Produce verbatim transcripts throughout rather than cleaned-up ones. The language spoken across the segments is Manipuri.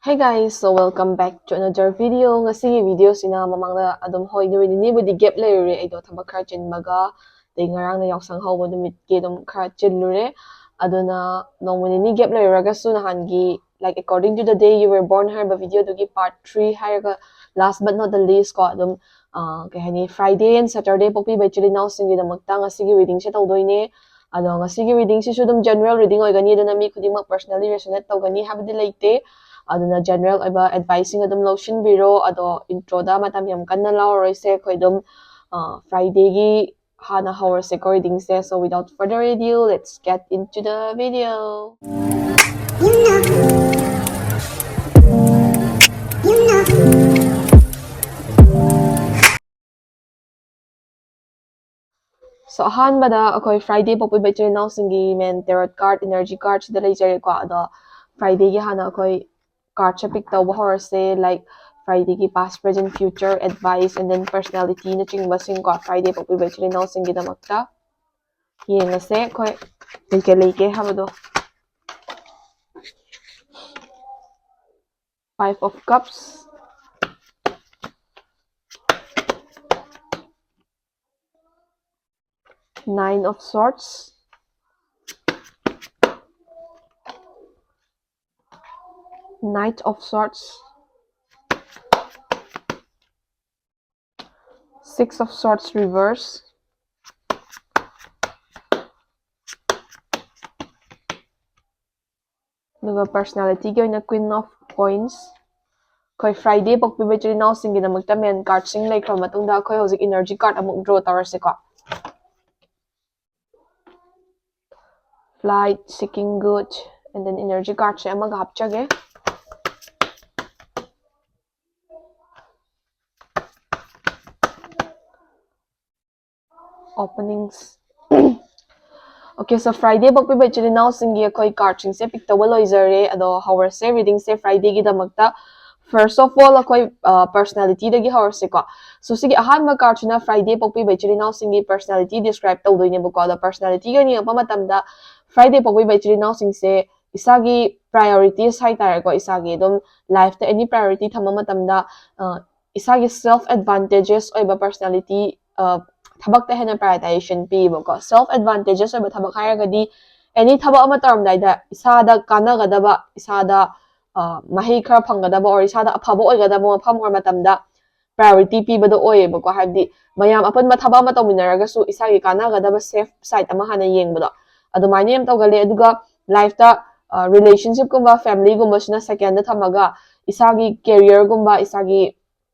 Hey guys, so welcome back to another video. ꯉꯁꯤꯒꯤ videoꯁꯤꯅ ꯃꯃꯥꯡꯗ ꯑꯗꯨꯝ ꯍꯣꯏ ꯅꯨꯃꯤꯠ ꯅꯤꯅꯤꯕꯨꯗꯤ gap ꯂꯩꯔꯨꯔꯦ ꯑꯩꯗꯣ ꯊꯕꯛ ꯈꯔ ꯆꯤꯟꯕꯒ, ꯑꯗꯩ ꯉꯔꯥꯡꯅ ꯌꯥꯎꯁꯪ ꯍꯧꯕ ꯅꯨꯃꯤꯠꯀꯤ ꯑꯗꯨꯝ ꯈꯔ ꯆꯤꯜꯂꯨꯔꯦ꯫ ꯑꯗꯨꯅ ꯅꯣꯡꯃ ꯅꯤꯅꯤ gap ꯂꯩꯔꯨꯔꯒꯁꯨ ꯅꯍꯥꯟꯒꯤ like according to the day you were born ꯍꯥꯏꯔꯤꯕ videoꯗꯨꯒꯤ part three ꯍꯥꯏꯔꯒ last but not the least ꯀꯣ ꯑꯗꯨꯝ ꯑꯥ, ꯀꯩ ꯍꯥꯏꯅꯤ, Friday and Saturday ꯄꯣꯛꯄꯤꯕ ꯏꯆꯤꯜ ꯏꯅꯥꯎꯁꯤꯡꯒꯤꯗꯃꯛꯇ ꯉꯁꯤꯒꯤ readingꯁꯦ ꯇꯧꯗꯣꯏꯅꯦ꯫ ꯑꯗꯣ ꯉꯁꯤꯒꯤ readingꯁꯤꯁꯨ ꯑꯗꯨꯝ general reading ꯑꯣꯏꯒꯅꯤ, ꯑꯗꯨꯅ ꯃꯤ ꯈꯨꯗꯤꯡꯃꯛ personally resonate ꯇꯧꯒꯅꯤ ꯍꯥꯏꯕꯗꯤ ꯂꯩꯇꯦ꯫ ꯑꯗꯨꯅ general ꯑꯣꯏꯕ adviceꯁꯤꯡ ꯑꯗꯨꯝ ꯂꯧꯁꯤꯟꯕꯤꯔꯣ꯫ ꯑꯗꯣ introꯗ ꯃꯇꯝ ꯌꯥꯝ ꯀꯟꯅ ꯂꯧꯔꯔꯣꯏꯁꯦ, ꯑꯩꯈꯣꯏ ꯑꯗꯨꯝ ꯑꯥ, Fridayꯒꯤ ꯍꯥꯟꯅ ꯍꯧꯔꯁꯦꯀꯣ readingꯁꯦ꯫ So without further ado, let's get into the video. So ꯑꯍꯥꯟꯕꯗ ꯑꯩꯈꯣꯏ Friday ꯄꯣꯛꯄꯤꯕ ꯏꯆꯤꯜ ꯏꯅꯥꯎꯁꯤꯡꯒꯤ main tarot card, energy cardꯁꯤꯗ ꯂꯩꯖꯔꯦꯀꯣ꯫ ꯑꯗꯣ Fridayꯒꯤ ꯍꯥꯟꯅ ꯑꯩꯈꯣꯏ cardꯁꯦ pick ꯇꯧꯕ ꯍꯧꯔꯁꯦ, like Fridayꯒꯤ past, present, future, advice and then personalityꯅꯆꯤꯡꯕꯁꯤꯡꯀꯣ, Friday ꯄꯣꯛꯄꯤꯕ ꯏꯆꯤꯜ ꯏꯅꯥꯎꯁꯤꯡꯒꯤꯗꯃꯛꯇ꯫ ꯌꯦꯡꯉꯁꯦ ꯑꯩꯈꯣꯏ ꯀꯩ ꯀꯩ ꯂꯩꯒꯦ ꯍꯥꯏꯕꯗꯣ꯫ Five of Cups, Nine of Swords, Knight of Swords, Six of Swords reverse, ꯑꯗꯨꯒ personalityꯒꯤ ꯑꯣꯏꯅ Queen of Coins꯫ ꯑꯩꯈꯣꯏ Friday ꯄꯣꯛꯄꯤꯕ ꯏꯆꯤꯜ ꯏꯅꯥꯎꯁꯤꯡꯒꯤꯗꯃꯛꯇ main cardꯁꯤꯡ ꯂꯩꯈ꯭ꯔꯕ ꯃꯇꯨꯡꯗ ꯑꯩꯈꯣꯏ ꯍꯧꯖꯤꯛ energy card ꯑꯃꯨꯛ draw ꯇꯧꯔꯁꯤꯀꯣ꯫ Flight, Seeking Good, and then energy cardꯁꯦ ꯑꯃꯒ ꯍꯥꯞꯆꯒꯦ꯫ Openings. Okay, so Friday ꯄꯣꯛꯄꯤꯕ ꯏꯆꯤꯜ ꯏꯅꯥꯎꯁꯤꯡꯒꯤ ꯑꯩꯈꯣꯏ cardꯁꯤꯡꯁꯦ pick ꯇꯧꯕ ꯂꯣꯏꯖꯔꯦ꯫ ꯑꯗꯣ ꯍꯧꯔꯁꯦ readingꯁꯦ Fridayꯒꯤꯗꯃꯛꯇ꯫ First of all, ꯑꯩꯈꯣꯏ personalityꯗꯒꯤ ꯍꯧꯔꯁꯤꯀꯣ꯫ So ꯁꯤꯒꯤ ꯑꯍꯥꯟꯕ cardꯁꯤꯅ Friday ꯄꯣꯛꯄꯤꯕ ꯏꯆꯤꯜ ꯏꯅꯥꯎꯁꯤꯡꯒꯤ personality describe ꯇꯧꯗꯣꯏꯅꯦꯕꯀꯣ꯫ ꯑꯗꯣ personalityꯒꯤ ꯑꯣꯏꯅ ꯌꯦꯡꯉꯛꯄ ꯃꯇꯝꯗ Friday ꯄꯣꯛꯄꯤꯕ ꯏꯆꯤꯜ ꯏꯅꯥꯎꯁꯤꯡꯁꯦ ꯏꯁꯥꯒꯤ priorities ꯍꯥꯏꯇꯥꯔꯦꯀꯣ, ꯏꯁꯥꯒꯤ ꯑꯗꯨꯝ lifeꯇ any priority ꯊꯝꯕ ꯃꯇꯝꯗ, ꯑ, ꯏꯁꯥꯒꯤ self advantageous ꯑꯣꯏꯕ personality, ꯑ, ꯊꯕꯛꯇ ꯍꯦꯟꯅ prioritization ꯄꯤꯌꯦꯕꯀꯣ꯫ Self advantageous ꯑꯣꯏꯕ ꯊꯕꯛ ꯍꯥꯏꯔꯒꯗꯤ any ꯊꯕꯛ ꯑꯃ ꯇꯧꯔꯝꯗꯥꯏꯗ ꯏꯁꯥꯗ ꯀꯥꯟꯅꯒꯗꯕ, ꯏꯁꯥꯗ, ꯑ, ꯃꯍꯩ ꯈꯔ ꯐꯪꯒꯗꯕ or ꯏꯁꯥꯗ ꯑꯐꯕ ꯑꯣꯏꯒꯗꯕ ꯃꯐꯝ or ꯃꯇꯝꯗ priority ꯄꯤꯕꯗꯣ ꯑꯣꯏꯌꯦꯕꯀꯣ꯫ ꯍꯥꯏꯕꯗꯤ ꯃꯌꯥꯝ ꯑꯄꯨꯟꯕ ꯊꯕꯛ ꯑꯃ ꯇꯧꯃꯤꯟꯅꯔꯒꯁꯨ ꯏꯁꯥꯒꯤ ꯀꯥꯟꯅꯒꯗꯕ safe side ꯑꯃ ꯍꯥꯟꯅ ꯌꯦꯡꯕꯗꯣ, ꯑꯗꯨꯃꯥꯏꯅ ꯌꯥꯝ ꯇꯧꯒꯜꯂꯦ꯫ ꯑꯗꯨꯒ lifeꯇ, ꯑ, relationshipꯀꯨꯝꯕ familyꯒꯨꯝꯕꯁꯤꯅ secondꯗ ꯊꯝꯃꯒ ꯏꯁꯥꯒꯤ careerꯒꯨꯝꯕ, ꯏꯁꯥꯒꯤ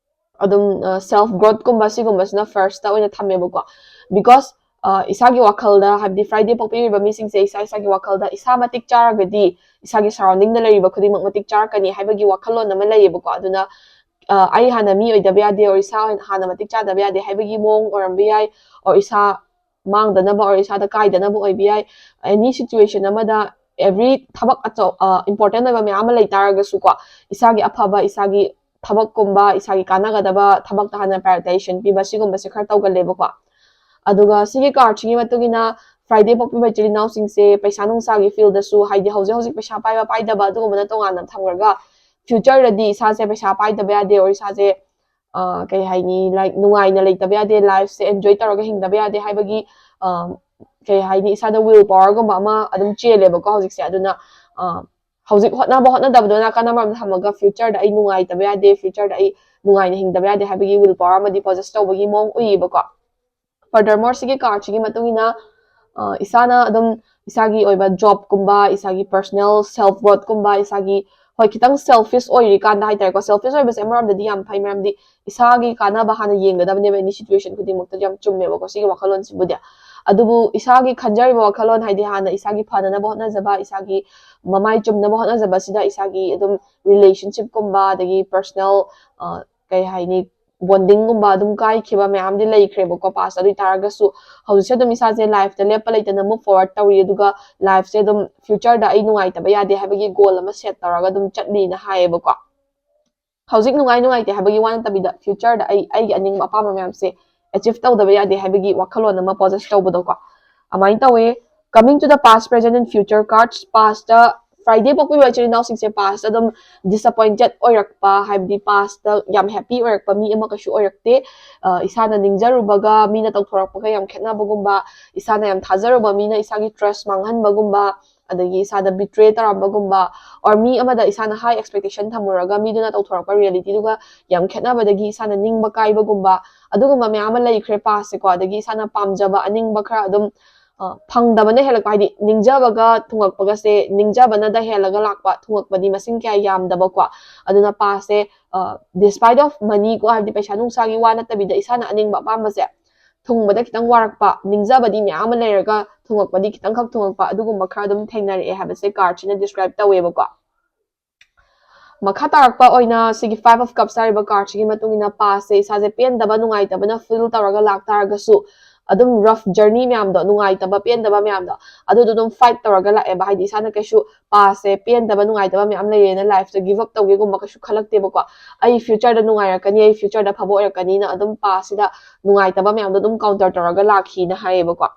ꯑꯗꯨꯝ, ꯑ, self growthꯀꯨꯝꯕ ꯁꯤꯒꯨꯝꯕꯁꯤꯅ firstꯇ ꯑꯣꯏꯅ ꯊꯝꯃꯦꯕꯀꯣ꯫ Because, ꯑ, ꯏꯁꯥꯒꯤ ꯋꯥꯈꯜꯗ, ꯍꯥꯏꯕꯗꯤ Friday ꯄꯣꯛꯄꯤꯔꯤꯕ ꯃꯤꯁꯤꯡꯁꯦ ꯏꯁꯥ ꯏꯁꯥꯒꯤ ꯋꯥꯈꯜꯗ ꯏꯁꯥ ꯃꯇꯤꯛ ꯆꯥꯔꯒꯗꯤ ꯏꯁꯥꯒꯤ surroundingꯗ ꯂꯩꯔꯤꯕ ꯈꯨꯗꯤꯡꯃꯛ ꯃꯇꯤꯛ ꯆꯥꯔꯛꯀꯅꯤ ꯍꯥꯏꯕꯒꯤ ꯋꯥꯈꯜꯂꯣꯟ ꯑꯃ ꯂꯩꯌꯦꯕꯀꯣ꯫ ꯑꯗꯨꯅ, ꯑ, ꯑꯩ ꯍꯥꯟꯅ ꯃꯤ ꯑꯣꯏꯗꯕ ꯌꯥꯗꯦ, or ꯏꯁꯥ ꯍꯥꯟꯅ ꯃꯇꯤꯛ ꯆꯥꯗꯕ ꯌꯥꯗꯦ ꯍꯥꯏꯕꯒꯤ ꯃꯑꯣꯡ ꯑꯣꯏꯔꯝꯕ ꯌꯥꯏ, or ꯏꯁꯥ ꯃꯥꯡꯗꯅꯕ or ꯏꯁꯥꯗ ꯀꯥꯏꯗꯅꯕ ꯑꯣꯏꯕ ꯌꯥꯏ꯫ Any situation ꯑꯃꯗ every ꯊꯕꯛ ꯑꯆꯧ-, ꯑ, important ꯑꯣꯏꯕ ꯃꯌꯥꯝ ꯑꯃ ꯂꯩ ꯇꯥꯔꯒꯁꯨꯀꯣ, ꯏꯁꯥꯒꯤ ꯑꯐꯕ, ꯏꯁꯥꯒꯤ ꯊꯕꯛꯀꯨꯝꯕ, ꯏꯁꯥꯒꯤ ꯀꯥꯟꯅꯒꯗꯕ ꯊꯕꯛꯇ ꯍꯥꯟꯅ prioritization ꯄꯤꯕ, ꯁꯤꯒꯨꯝꯕꯁꯦ ꯈꯔ ꯇꯧꯒꯜꯂꯦꯕꯀꯣ꯫ ꯑꯗꯨꯒ ꯁꯤꯒꯤ cardꯁꯤꯒꯤ ꯃꯇꯨꯡ ꯏꯟꯅ Friday ꯄꯣꯛꯄꯤꯕ ꯏꯆꯤꯜ ꯏꯅꯥꯎꯁꯤꯡꯁꯦ ꯄꯩꯁꯥ ꯅꯨꯡꯁꯥꯒꯤ fieldꯗꯁꯨ, ꯍꯥꯏꯗꯤ ꯍꯧꯖꯤꯛ ꯍꯧꯖꯤꯛ ꯄꯩꯁꯥ ꯄꯥꯏꯕ ꯄꯥꯏꯗꯕ ꯑꯗꯨꯒꯨꯝꯕꯅ ꯇꯣꯉꯥꯟꯅ ꯊꯝꯈ꯭ꯔꯒ, futureꯗꯗꯤ ꯏꯁꯥꯁꯦ ꯄꯩꯁꯥ ꯄꯥꯏꯗꯕ ꯌꯥꯗꯦ, or ꯏꯁꯥꯁꯦ, ꯑ, ꯀꯩ ꯍꯥꯏꯅꯤ, like, ꯅꯨꯡꯉꯥꯏꯅ ꯂꯩꯇꯕ ꯌꯥꯗꯦ, lifeꯁꯦ enjoy ꯇꯧꯔꯒ ꯍꯤꯡꯗꯕ ꯌꯥꯗꯦ ꯍꯥꯏꯕꯒꯤ, ꯑ, ꯀꯩ ꯍꯥꯏꯅꯤ, ꯏꯁꯥꯗ will powerꯒꯨꯝꯕ ꯑꯃ ꯑꯗꯨꯝ ꯆꯦꯜꯂꯦꯕꯀꯣ ꯍꯧꯖꯤꯛꯁꯦ꯫ ꯑꯗꯨꯅ, ꯑ, ꯍꯧꯖꯤꯛ ꯍꯣꯠꯅꯕ ꯍꯣꯠꯅꯗꯕꯗꯣ ꯅꯥꯀꯟ ꯑꯃꯔꯣꯝꯗ ꯊꯝꯃꯒ, futureꯗ ꯑꯩ ꯅꯨꯡꯉꯥꯏꯇꯕ ꯌꯥꯗꯦ, futureꯗ ꯑꯩ ꯅꯨꯡꯉꯥꯏꯅ ꯍꯤꯡꯗꯕ ꯌꯥꯗꯦ ꯍꯥꯏꯕꯒꯤ will power ꯑꯃꯗꯤ possess ꯇꯧꯕꯒꯤ ꯃꯑꯣꯡ ꯎꯏꯌꯦꯕꯀꯣ꯫ Furthermore, ꯁꯤꯒꯤ cardꯁꯤꯒꯤ ꯃꯇꯨꯡ ꯏꯟꯅ, ꯑ, ꯏꯁꯥꯅ ꯑꯗꯨꯝ ꯏꯁꯥꯒꯤ ꯑꯣꯏꯕ jobꯀꯨꯝꯕ, ꯏꯁꯥꯒꯤ personal self growthꯀꯨꯝꯕ, ꯏꯁꯥꯒꯤ, ꯍꯣꯏ, ꯈꯤꯇꯪ selfish ꯑꯣꯏꯔꯤꯀꯥꯟꯗ ꯍꯥꯏꯇꯥꯔꯦꯀꯣ꯫ Selfish ꯑꯣꯏꯕꯁꯦ ꯑꯃꯔꯣꯝꯗꯗꯤ ꯌꯥꯝ ꯐꯩ, ꯃꯔꯝꯗꯤ ꯏꯁꯥꯒꯤ ꯀꯥꯟꯅꯕ ꯍꯥꯟꯅ ꯌꯦꯡꯒꯗꯕꯅꯦꯕ any situationꯗ ꯈꯨꯗꯤꯡꯃꯛꯇ, ꯌꯥꯝ ꯆꯨꯝꯃꯦꯕꯀꯣ ꯁꯤꯒꯤ ꯋꯥꯈꯜꯂꯣꯟꯁꯤꯕꯨꯗꯤ꯫ ꯑꯗꯨꯕꯨ ꯏꯁꯥꯒꯤ ꯈꯟꯖꯔꯤꯕ ꯋꯥꯈꯜꯂꯣꯟ, ꯍꯥꯏꯗꯤ ꯍꯥꯟꯅ ꯏꯁꯥꯒꯤ ꯐꯅꯅꯕ ꯍꯣꯠꯅꯖꯕ, ꯏꯁꯥꯒꯤ ꯃꯃꯥꯏ ꯆꯨꯝꯅꯕ ꯍꯣꯠꯅꯖꯕꯁꯤꯗ ꯏꯁꯥꯒꯤ ꯑꯗꯨꯝ relationshipꯀꯨꯝꯕ, ꯑꯗꯒꯤ personal, ꯑ, ꯀꯩ ꯍꯥꯏꯅꯤ, bondingꯒꯨꯝꯕ ꯑꯗꯨꯝ ꯀꯥꯏꯈꯤꯕ ꯃꯌꯥꯝꯗꯤ ꯂꯩꯈ꯭ꯔꯦꯕꯀꯣ past꯫ ꯑꯗꯨ ꯑꯣꯏ ꯇꯥꯔꯒꯁꯨ ꯍꯧꯖꯤꯛꯁꯦ ꯑꯗꯨꯝ ꯏꯁꯥꯁꯦ lifeꯇ ꯂꯦꯞꯄ ꯂꯩꯇꯅ move forward ꯇꯧꯔꯤ, ꯑꯗꯨꯒ lifeꯁꯦ ꯑꯗꯨꯝ futureꯗ ꯑꯩ ꯅꯨꯡꯉꯥꯏꯇꯕ ꯌꯥꯗꯦ ꯍꯥꯏꯕꯒꯤ goal ꯑꯃ set ꯇꯧꯔꯒ ꯑꯗꯨꯝ ꯆꯠꯂꯤꯅ ꯍꯥꯏꯌꯦꯕꯀꯣ꯫ ꯍꯧꯖꯤꯛ ꯅꯨꯡꯉꯥꯏ ꯅꯨꯡꯉꯥꯏꯇꯦ ꯍꯥꯏꯕꯒꯤ ꯋꯥ ꯅꯠꯇꯕꯤꯗ, futureꯗ ꯑꯩ ꯑꯩꯒꯤ ꯑꯅꯤꯡꯕ ꯑꯄꯥꯝꯕ ꯃꯌꯥꯝꯁꯦ achieve ꯇꯧꯗꯕ ꯌꯥꯗꯦ ꯍꯥꯏꯕꯒꯤ ꯋꯥꯈꯜꯂꯣꯟ ꯑꯃ possess ꯇꯧꯕꯗꯣꯀꯣ꯫ ꯑꯗꯨꯃꯥꯏꯅ ꯇꯧꯋꯦ꯫ Coming to the past, present and future cards, pastꯇ Friday ꯄꯣꯛꯄꯤꯕ ꯏꯆꯤꯜ ꯏꯅꯥꯎꯁꯤꯡꯁꯦ ꯄꯥꯁꯇ ꯑꯗꯨꯝ ꯗꯤꯁꯑꯄꯣꯏꯟꯇꯦꯠ ꯑꯣꯏꯔꯛꯄ, ꯍꯥꯏꯕꯗꯤ ꯄꯥꯁꯇ ꯌꯥꯝ ꯍꯦꯄꯤ ꯑꯣꯏꯔꯛꯄ ꯃꯤ ꯑꯃ ꯀꯩꯁꯨ ꯑꯣꯏꯔꯛꯇꯦ꯫ ꯑ, ꯏꯁꯥꯅ ꯅꯤꯡꯖꯔꯨꯕꯒ ꯃꯤꯅ ꯇꯧꯊꯣꯔꯛꯄꯒ ꯌꯥꯝ ꯈꯦꯠꯅꯕꯒꯨꯝꯕ, ꯏꯁꯥꯅ ꯌꯥꯝ ꯊꯥꯖꯔꯨꯕ ꯃꯤꯅ ꯏꯁꯥꯒꯤ ꯇ꯭ꯔꯁ ꯃꯥꯡꯍꯟꯕꯒꯨꯝꯕ, ꯑꯗꯒꯤ ꯏꯁꯥꯗ ꯕꯤꯇ꯭ꯔꯦ ꯇꯧꯔꯝꯕꯒꯨꯝꯕ, or ꯃꯤ ꯑꯃꯗ ꯏꯁꯥꯅ ꯍꯥꯏ ꯑꯦꯛꯁꯄꯦꯛꯇꯦꯁꯟ ꯊꯝꯃꯨꯔꯒ ꯃꯤꯗꯨꯅ ꯇꯧꯊꯣꯔꯛꯄ ꯔꯤꯌꯦꯂꯤꯇꯤꯗꯨꯒ ꯌꯥꯝ ꯈꯦꯠꯅꯕꯗꯒꯤ ꯏꯁꯥꯅ ꯅꯤꯡꯕ ꯀꯥꯏꯕꯒꯨꯝꯕ, ꯑꯗꯨꯒꯨꯝꯕ ꯃꯌꯥꯝ ꯑꯃ ꯂꯩꯈ꯭ꯔꯦ ꯄꯥꯁꯁꯦꯀꯣ꯫ ꯑꯗꯒꯤ ꯏꯁꯥꯅ ꯄꯥꯝꯖꯕ ꯑꯅꯤꯡꯕ ꯈꯔ ꯑꯗꯨꯝ, ꯑ, ꯐꯪꯗꯕꯅ ꯍꯦꯜꯂꯛꯄ, ꯍꯥꯏꯗꯤ ꯅꯤꯡꯖꯕꯒ ꯊꯨꯡꯉꯛꯄꯒꯁꯦ, ꯅꯤꯡꯖꯕꯅꯗ ꯍꯦꯜꯂꯒ ꯂꯥꯛꯄ ꯊꯨꯡꯉꯛꯄꯗꯤ ꯃꯁꯤꯡ ꯀꯌꯥ ꯌꯥꯝꯗꯕꯀꯣ꯫ ꯑꯗꯨꯅ ꯄꯥꯁꯁꯦ, ꯑ, despite of money ꯀꯣ, ꯍꯥꯏꯕꯗꯤ ꯄꯩꯁꯥ ꯅꯨꯡꯁꯥꯒꯤ ꯋꯥ ꯅꯠꯇꯕꯤꯗ ꯏꯁꯥꯅ ꯑꯅꯤꯡꯕ ꯑꯄꯥꯝꯕꯁꯦ ꯊꯨꯡꯕꯗ ꯈꯤꯇꯪ ꯋꯥꯔꯛꯄ, ꯅꯤꯡꯖꯕꯗꯤ ꯃꯌꯥꯝ ꯑꯃ ꯂꯩꯔꯒ ꯊꯨꯡꯉꯛꯄꯗꯤ ꯈꯤꯇꯪꯈꯛ ꯊꯨꯡꯉꯛꯄ, ꯑꯗꯨꯒꯨꯝꯕ ꯈꯔ ꯑꯗꯨꯝ ꯊꯦꯡꯅꯔꯛꯑꯦ ꯍꯥꯏꯕꯁꯦ ꯀꯥꯔꯠꯁꯤꯅ ꯗꯤꯁꯀ꯭ꯔꯥꯏꯕ ꯇꯧꯋꯦꯕꯀꯣ꯫ ꯃꯈꯥ ꯇꯥꯔꯛꯄ ꯑꯣꯏꯅ ꯁꯤꯒꯤ Five of Cups ꯍꯥꯏꯔꯤꯕ ꯀꯥꯔꯠꯁꯤꯒꯤ ꯃꯇꯨꯡ ꯏꯟꯅ ꯄꯥꯁꯁꯦ ꯏꯁꯥꯁꯦ ꯄꯦꯟꯗꯕ, ꯅꯨꯡꯉꯥꯏꯇꯕꯅ ꯐꯤꯜ ꯇꯧꯔꯒ ꯂꯥꯛꯇꯥꯔꯒꯁꯨ, ꯑꯗꯨꯝ ꯔꯐ ꯖꯔꯅꯤ ꯃꯌꯥꯝꯗꯣ, ꯅꯨꯡꯉꯥꯏꯇꯕ, ꯄꯦꯟꯗꯕ ꯃꯌꯥꯝꯗꯣ, ꯑꯗꯨꯗꯣ ꯑꯗꯨꯝ ꯐꯥꯏꯠ ꯇꯧꯔꯒ ꯂꯥꯛꯑꯦꯕ꯫ ꯍꯥꯏꯗꯤ ꯏꯁꯥꯅ ꯀꯩꯁꯨ ꯄꯥꯁꯁꯦ ꯄꯦꯟꯗꯕ, ꯅꯨꯡꯉꯥꯏꯇꯕ ꯃꯌꯥꯝ ꯂꯩꯔꯦꯅ ꯂꯥꯏꯐꯇ ꯒꯤꯞ ꯑꯞ ꯇꯧꯒꯦꯒꯨꯝꯕ ꯀꯩꯁꯨ ꯈꯜꯂꯛꯇꯦꯕꯀꯣ꯫ ꯑꯩ ꯐ꯭ꯌꯨꯆꯔꯗ ꯅꯨꯡꯉꯥꯏꯔꯛꯀꯅꯤ, ꯑꯩ ꯐ꯭ꯌꯨꯆꯔꯗ ꯑꯐꯕ ꯑꯣꯏꯔꯛꯀꯅꯤꯅ ꯑꯗꯨꯝ ꯄꯥꯁꯁꯤꯗ ꯅꯨꯡꯉꯥꯏꯇꯕ ꯃꯌꯥꯝꯗꯣ ꯑꯗꯨꯝ ꯀꯥꯎꯟꯇꯔ ꯇꯧꯔꯒ ꯂꯥꯛꯈꯤꯅ ꯍꯥꯏꯌꯦꯕꯀꯣ꯫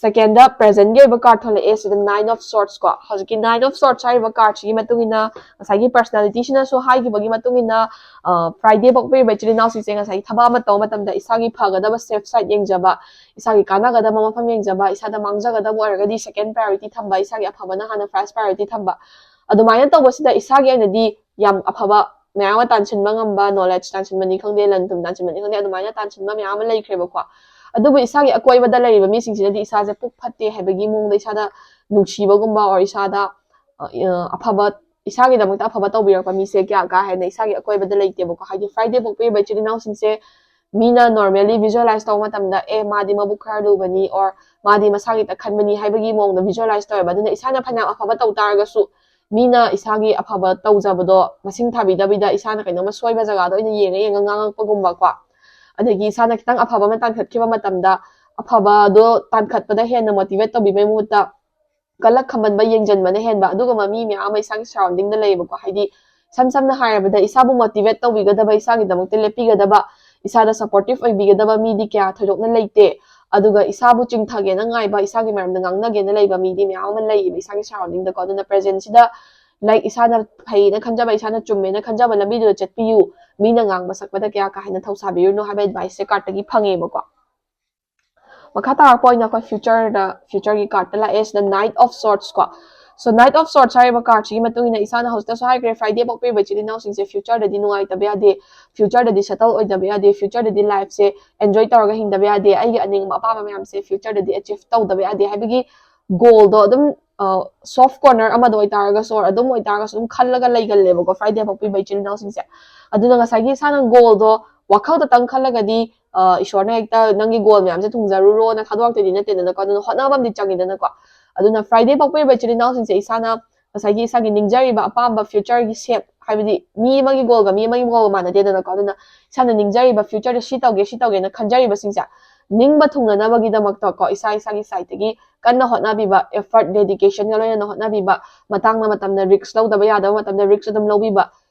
ꯁꯦꯀꯦꯟꯗ ꯄ꯭ꯔꯦꯖꯦꯟꯒꯤ ꯑꯣꯏꯕ ꯀꯥꯔꯠ ꯊꯣꯛꯂꯛꯑꯦ ꯁꯤꯗ, Nine of Swords ꯀꯣ꯫ ꯍꯧꯖꯤꯛꯀꯤ Nine of Swords ꯍꯥꯏꯔꯤꯕ ꯀꯥꯔꯠꯁꯤꯒꯤ ꯃꯇꯨꯡ ꯏꯟꯅ, ꯉꯁꯥꯏꯒꯤ ꯄꯔꯁꯅꯦꯂꯤꯇꯤꯁꯤꯅꯁꯨ ꯍꯥꯏꯈꯤꯕꯒꯤ ꯃꯇꯨꯡ ꯏꯟꯅ, ꯐ꯭ꯔꯥꯏꯗꯦ ꯄꯣꯛꯄꯤꯔꯤꯕ ꯏꯆꯤꯜ ꯏꯅꯥꯎꯁꯤꯡꯁꯦ ꯉꯁꯥꯏꯒꯤ ꯊꯕꯛ ꯑꯃ ꯇꯧꯕ ꯃꯇꯝꯗ ꯏꯁꯥꯒꯤ ꯐꯒꯗꯕ ꯁꯦꯐ ꯁꯥꯏꯠ ꯌꯦꯡꯖꯕ, ꯏꯁꯥꯒꯤ ꯀꯥꯟꯅꯒꯗꯕ ꯃꯐꯝ ꯌꯦꯡꯖꯕ, ꯏꯁꯥꯗ ꯃꯥꯡꯖꯒꯗꯕ ꯑꯣꯏꯔꯒꯗꯤ ꯁꯦꯀꯦꯟ ꯄ꯭ꯔꯥꯏꯌꯣꯔꯤꯇꯤ ꯊꯝꯕ, ꯏꯁꯥꯒꯤ ꯑꯐꯕꯅ ꯍꯥꯟꯅ ꯐꯥꯔꯁ ꯄ꯭ꯔꯥꯏꯌꯣꯔꯤꯇꯤ ꯊꯝꯕ, ꯑꯗꯨꯃꯥꯏꯅ ꯇꯧꯕꯁꯤꯗ ꯏꯁꯥꯒꯤ ꯑꯣꯏꯅꯗꯤ ꯌꯥꯝ ꯑꯐꯕ ꯃꯌꯥꯝ ꯑꯃ ꯇꯥꯟꯁꯤꯟꯕ ꯉꯝꯕ, ꯅꯣꯂꯦꯖ ꯇꯥꯟꯁꯤꯟꯕꯅꯤ ꯈꯪꯗꯦ, ꯂꯟ ꯊꯨꯝ ꯇꯥꯟꯁꯤꯟꯕꯅꯤ ꯈꯪꯗꯦ, ꯑꯗꯨꯃꯥꯏꯅ ꯇꯥꯟꯁꯤꯟꯕ ꯃꯌꯥꯝ ꯑꯃ ꯂꯩꯈ꯭ꯔꯦꯕꯀꯣ꯫ ꯑꯗꯨꯕꯨ ꯏꯁꯥꯒꯤ ꯑꯀꯣꯏꯕꯗ ꯂꯩꯔꯤꯕ ꯃꯤꯁꯤꯡꯁꯤꯅꯗꯤ ꯏꯁꯥꯁꯦ ꯄꯨꯛ ꯐꯠꯇꯦ ꯍꯥꯏꯕꯒꯤ ꯃꯑꯣꯡꯗ ꯏꯁꯥꯗ ꯅꯨꯡꯁꯤꯕꯒꯨꯝꯕ, or ꯏꯁꯥꯗ, ꯑ, ꯑ, ꯑꯐꯕ, ꯏꯁꯥꯒꯤꯗꯃꯛꯇ ꯑꯐꯕ ꯇꯧꯕꯤꯔꯛꯄ ꯃꯤꯁꯦ ꯀꯌꯥ ꯀꯥ ꯍꯦꯟꯅ ꯏꯁꯥꯒꯤ ꯑꯀꯣꯏꯕꯗ ꯂꯩꯇꯦꯕꯀꯣ꯫ ꯍꯥꯏꯗꯤ ꯐ꯭ꯔꯥꯏꯗꯦ ꯄꯣꯛꯄꯤꯔꯤꯕ ꯏꯆꯤꯜ ꯏꯅꯥꯎꯁꯤꯡꯁꯦ ꯃꯤꯅ normally visualize ꯇꯧꯕ ꯃꯇꯝꯗ, "ꯑꯦ, ꯃꯥꯗꯤ ꯃꯕꯨꯛ ꯈꯔ ꯂꯨꯕꯅꯤ," or "ꯃꯥꯗꯤ ꯃꯁꯥꯒꯤꯇ ꯈꯟꯕꯅꯤ" ꯍꯥꯏꯕꯒꯤ ꯃꯑꯣꯡꯗ visualize ꯇꯧꯋꯦꯕ꯫ ꯑꯗꯨꯅ ꯏꯁꯥꯅ ꯐꯅꯌꯥꯝ ꯑꯐꯕ ꯇꯧ ꯇꯥꯔꯒꯁꯨ, ꯃꯤꯅ ꯏꯁꯥꯒꯤ ꯑꯐꯕ ꯇꯧꯖꯕꯗꯣ ꯃꯁꯤꯡ ꯊꯥꯕꯤꯗꯕꯤꯗ ꯏꯁꯥꯅ ꯀꯩꯅꯣꯝꯃ ꯁꯣꯏꯕ ꯖꯒꯥꯗ ꯑꯣꯏꯅ ꯌꯦꯡꯉ ꯌꯦꯡꯉ ꯉꯥꯡꯉꯛꯄꯒꯨꯝꯕꯀꯣ꯫ ꯑꯗꯒꯤ ꯏꯁꯥꯅ ꯈꯤꯇꯪ ꯑꯐꯕ ꯑꯃ ꯇꯥꯟꯈꯠꯈꯤꯕ ꯃꯇꯝꯗ ꯑꯐꯕꯗꯣ ꯇꯥꯟꯈꯠꯄꯗ ꯍꯦꯟꯅ ꯃꯣꯇꯤꯚꯦꯠ ꯇꯧꯕꯤꯕꯩ ꯃꯍꯨꯠꯇ ꯀꯜꯂꯛ ꯈꯝꯕꯟꯕ, ꯌꯦꯡꯖꯟꯕꯅ ꯍꯦꯟꯕ ꯑꯗꯨꯒꯨꯝꯕ ꯃꯤ ꯃꯌꯥꯝ ꯑꯃ ꯏꯁꯥꯒꯤ ꯁꯔꯥꯎꯟꯗꯤꯡꯗ ꯂꯩꯌꯦꯕꯀꯣ꯫ ꯍꯥꯏꯗꯤ ꯏꯁꯝ ꯁꯝꯅ ꯍꯥꯏꯔꯕꯗ ꯏꯁꯥꯕꯨ ꯃꯣꯇꯤꯚꯦꯠ ꯇꯧꯕꯤꯒꯗꯕ, ꯏꯁꯥꯒꯤꯗꯃꯛꯇ ꯂꯦꯞꯄꯤꯒꯗꯕ, ꯏꯁꯥꯗ ꯁꯄꯣꯔꯇꯤꯞ ꯑꯣꯏꯕꯤꯒꯗꯕ ꯃꯤꯗꯤ ꯀꯌꯥ ꯊꯣꯏꯗꯣꯛꯅ ꯂꯩꯇꯦ꯫ ꯑꯗꯨꯒ ꯏꯁꯥꯕꯨ ꯆꯤꯡꯊꯒꯦꯅ ꯉꯥꯏꯕ, ꯏꯁꯥꯒꯤ ꯃꯔꯝꯗ ꯉꯥꯡꯅꯒꯦꯅ ꯂꯩꯕ ꯃꯤꯗꯤ ꯃꯌꯥꯝ ꯑꯃ ꯂꯩꯌꯦꯕ ꯏꯁꯥꯒꯤ ꯁꯔꯥꯎꯟꯗꯤꯡꯗꯀꯣ꯫ ꯑꯗꯨꯅ ꯄ꯭ꯔꯖꯦꯟꯁꯤꯗ ꯂꯥꯏꯛ ꯏꯁꯥꯅ ꯐꯩꯅ ꯈꯟꯖꯕ, ꯏꯁꯥꯅ ꯆꯨꯝꯃꯦꯅ ꯈꯟꯖꯕ ꯂꯝꯕꯤꯗꯨꯗ ꯆꯠꯄꯤꯌꯨ, ꯃꯤꯅ ꯉꯥꯡꯕ ꯁꯛꯄꯗ ꯀꯌꯥ ꯀꯥ ꯍꯦꯟꯅ ꯊꯧꯁꯥꯕꯤꯔꯨꯅꯨ ꯍꯥꯏꯕ ꯑꯦꯗꯚꯥꯏꯁꯁꯦ ꯀꯥꯔꯠꯇꯒꯤ ꯐꯪꯉꯦꯕꯀꯣ꯫ ꯃꯈꯥ ꯇꯥꯔꯛꯄ ꯑꯣꯏꯅ ꯑꯩꯈꯣꯏ ꯐ꯭ꯌꯨꯆꯔꯗ, ꯐ꯭ꯌꯨꯆꯔꯒꯤ ꯀꯥꯔꯠꯇ ꯂꯥꯛꯑꯦ ꯁꯤꯗ Knight of Swords ꯀꯣ꯫ So Knight of Swords ꯍꯥꯏꯔꯤꯕ ꯀꯥꯔꯠꯁꯤꯒꯤ ꯃꯇꯨꯡ ꯏꯟꯅ ꯏꯁꯥꯅ ꯍꯧꯖꯤꯛꯇꯁꯨ ꯍꯥꯏꯈ꯭ꯔꯦ, ꯐ꯭ꯔꯥꯏꯗꯦ ꯄꯣꯛꯄꯤꯔꯤꯕ ꯏꯆꯤꯜ ꯏꯅꯥꯎꯁꯤꯡꯁꯦ ꯐ꯭ꯌꯨꯆꯔꯗꯗꯤ ꯅꯨꯡꯉꯥꯏꯇꯕ ꯌꯥꯗꯦ, ꯐ꯭ꯌꯨꯆꯔꯗꯗꯤ ꯁꯦꯇꯜ ꯑꯣꯏꯗꯕ ꯌꯥꯗꯦ, ꯐ꯭ꯌꯨꯆꯔꯗꯗꯤ ꯂꯥꯏꯐꯁꯦ ꯑꯦꯟꯖꯣꯏ ꯇꯧꯔꯒ ꯍꯤꯡꯗꯕ ꯌꯥꯗꯦ, ꯑꯩꯒꯤ ꯑꯅꯤꯡꯕ ꯑꯄꯥꯝꯕ ꯃꯌꯥꯝꯁꯦ ꯐ꯭ꯌꯨꯆꯔꯗꯗꯤ ꯑꯦꯆꯤꯞ ꯇꯧꯗꯕ ꯌꯥꯗꯦ ꯍꯥꯏꯕꯒꯤ ꯒꯣꯜꯗꯣ ꯑꯗꯨꯝ ꯁꯣꯐ ꯀꯣꯔꯅꯔ ꯑꯃꯗ ꯑꯣꯏꯇꯥꯔꯒꯁꯨ ꯑꯗꯨꯝ ꯑꯣꯏꯇꯥꯔꯒꯁꯨ ꯑꯗꯨꯝ ꯈꯜꯂꯒ ꯂꯩꯒꯜꯂꯦꯕꯀꯣ ꯐ꯭ꯔꯥꯏꯗꯦ ꯄꯣꯛꯄꯤꯕ ꯏꯆꯤꯜ ꯏꯅꯥꯎꯁꯤꯡꯁꯦ꯫ ꯑꯗꯨꯅ ꯉꯁꯥꯏꯒꯤ ꯏꯁꯥꯅ ꯒꯣꯜꯗꯣ ꯋꯥꯈꯜ ꯈꯛꯇꯪ ꯈꯜꯂꯒꯗꯤ ꯏꯁꯣꯔꯅ ꯍꯦꯛꯇ ꯅꯪꯒꯤ ꯒꯣꯜ ꯃꯌꯥꯝꯁꯦ ꯊꯨꯡꯖꯔꯨꯔꯣꯅ ꯊꯥꯗꯣꯔꯛꯇꯣꯏꯗꯤ ꯅꯠꯇꯦꯗꯅꯀꯣ꯫ ꯑꯗꯨꯅ ꯍꯣꯠꯅꯕ ꯑꯃꯗꯤ ꯆꯪꯉꯤꯗꯅꯀꯣ꯫ ꯑꯗꯨꯅ ꯐ꯭ꯔꯥꯏꯗꯦ ꯄꯣꯛꯄꯤꯔꯤꯕ ꯏꯆꯤꯜ ꯏꯅꯥꯎꯁꯤꯡꯁꯦ ꯏꯁꯥꯅ ꯉꯁꯥꯏꯒꯤ ꯏꯁꯥꯒꯤ ꯅꯤꯡꯖꯔꯤꯕ ꯑꯄꯥꯝꯕ ꯐ꯭ꯌꯨꯆꯔꯒꯤ ꯁꯦꯞ, ꯍꯥꯏꯕꯗꯤ ꯃꯤ ꯑꯃꯒꯤ ꯒꯣꯜꯒ ꯃꯤ ꯑꯃꯒꯤ ꯒꯣꯜꯒ ꯃꯥꯟꯅꯗꯦꯗꯅꯀꯣ꯫ ꯑꯗꯨꯅ ꯏꯁꯥꯅ ꯅꯤꯡꯖꯔꯤꯕ ꯐ꯭ꯌꯨꯆꯔꯗ ꯁꯤ ꯇꯧꯒꯦ ꯁꯤ ꯇꯧꯒꯦꯅ ꯈꯟꯖꯔꯤꯕꯁꯤꯡꯁꯦ ꯅꯤꯡꯕ ꯊꯨꯡꯅꯅꯕꯒꯤꯗꯃꯛꯇꯀꯣ ꯏꯁꯥ ꯏꯁꯥꯒꯤ ꯁꯥꯏꯠꯇꯒꯤ ꯀꯟꯅ ꯍꯣꯠꯅꯕꯤꯕ, ꯑꯦꯐꯔꯠ, ꯗꯦꯗꯤꯀꯦꯁꯟꯒ ꯂꯣꯏꯅꯅ ꯍꯣꯠꯅꯕꯤꯕ, ꯃꯇꯥꯡꯅ ꯃꯇꯝꯗ ꯔꯤꯛꯁ ꯂꯧꯗꯕ ꯌꯥꯗꯕ ꯃꯇꯝꯗ ꯔꯤꯛꯁ ꯑꯗꯨꯝ ꯂꯧꯕꯤꯕ,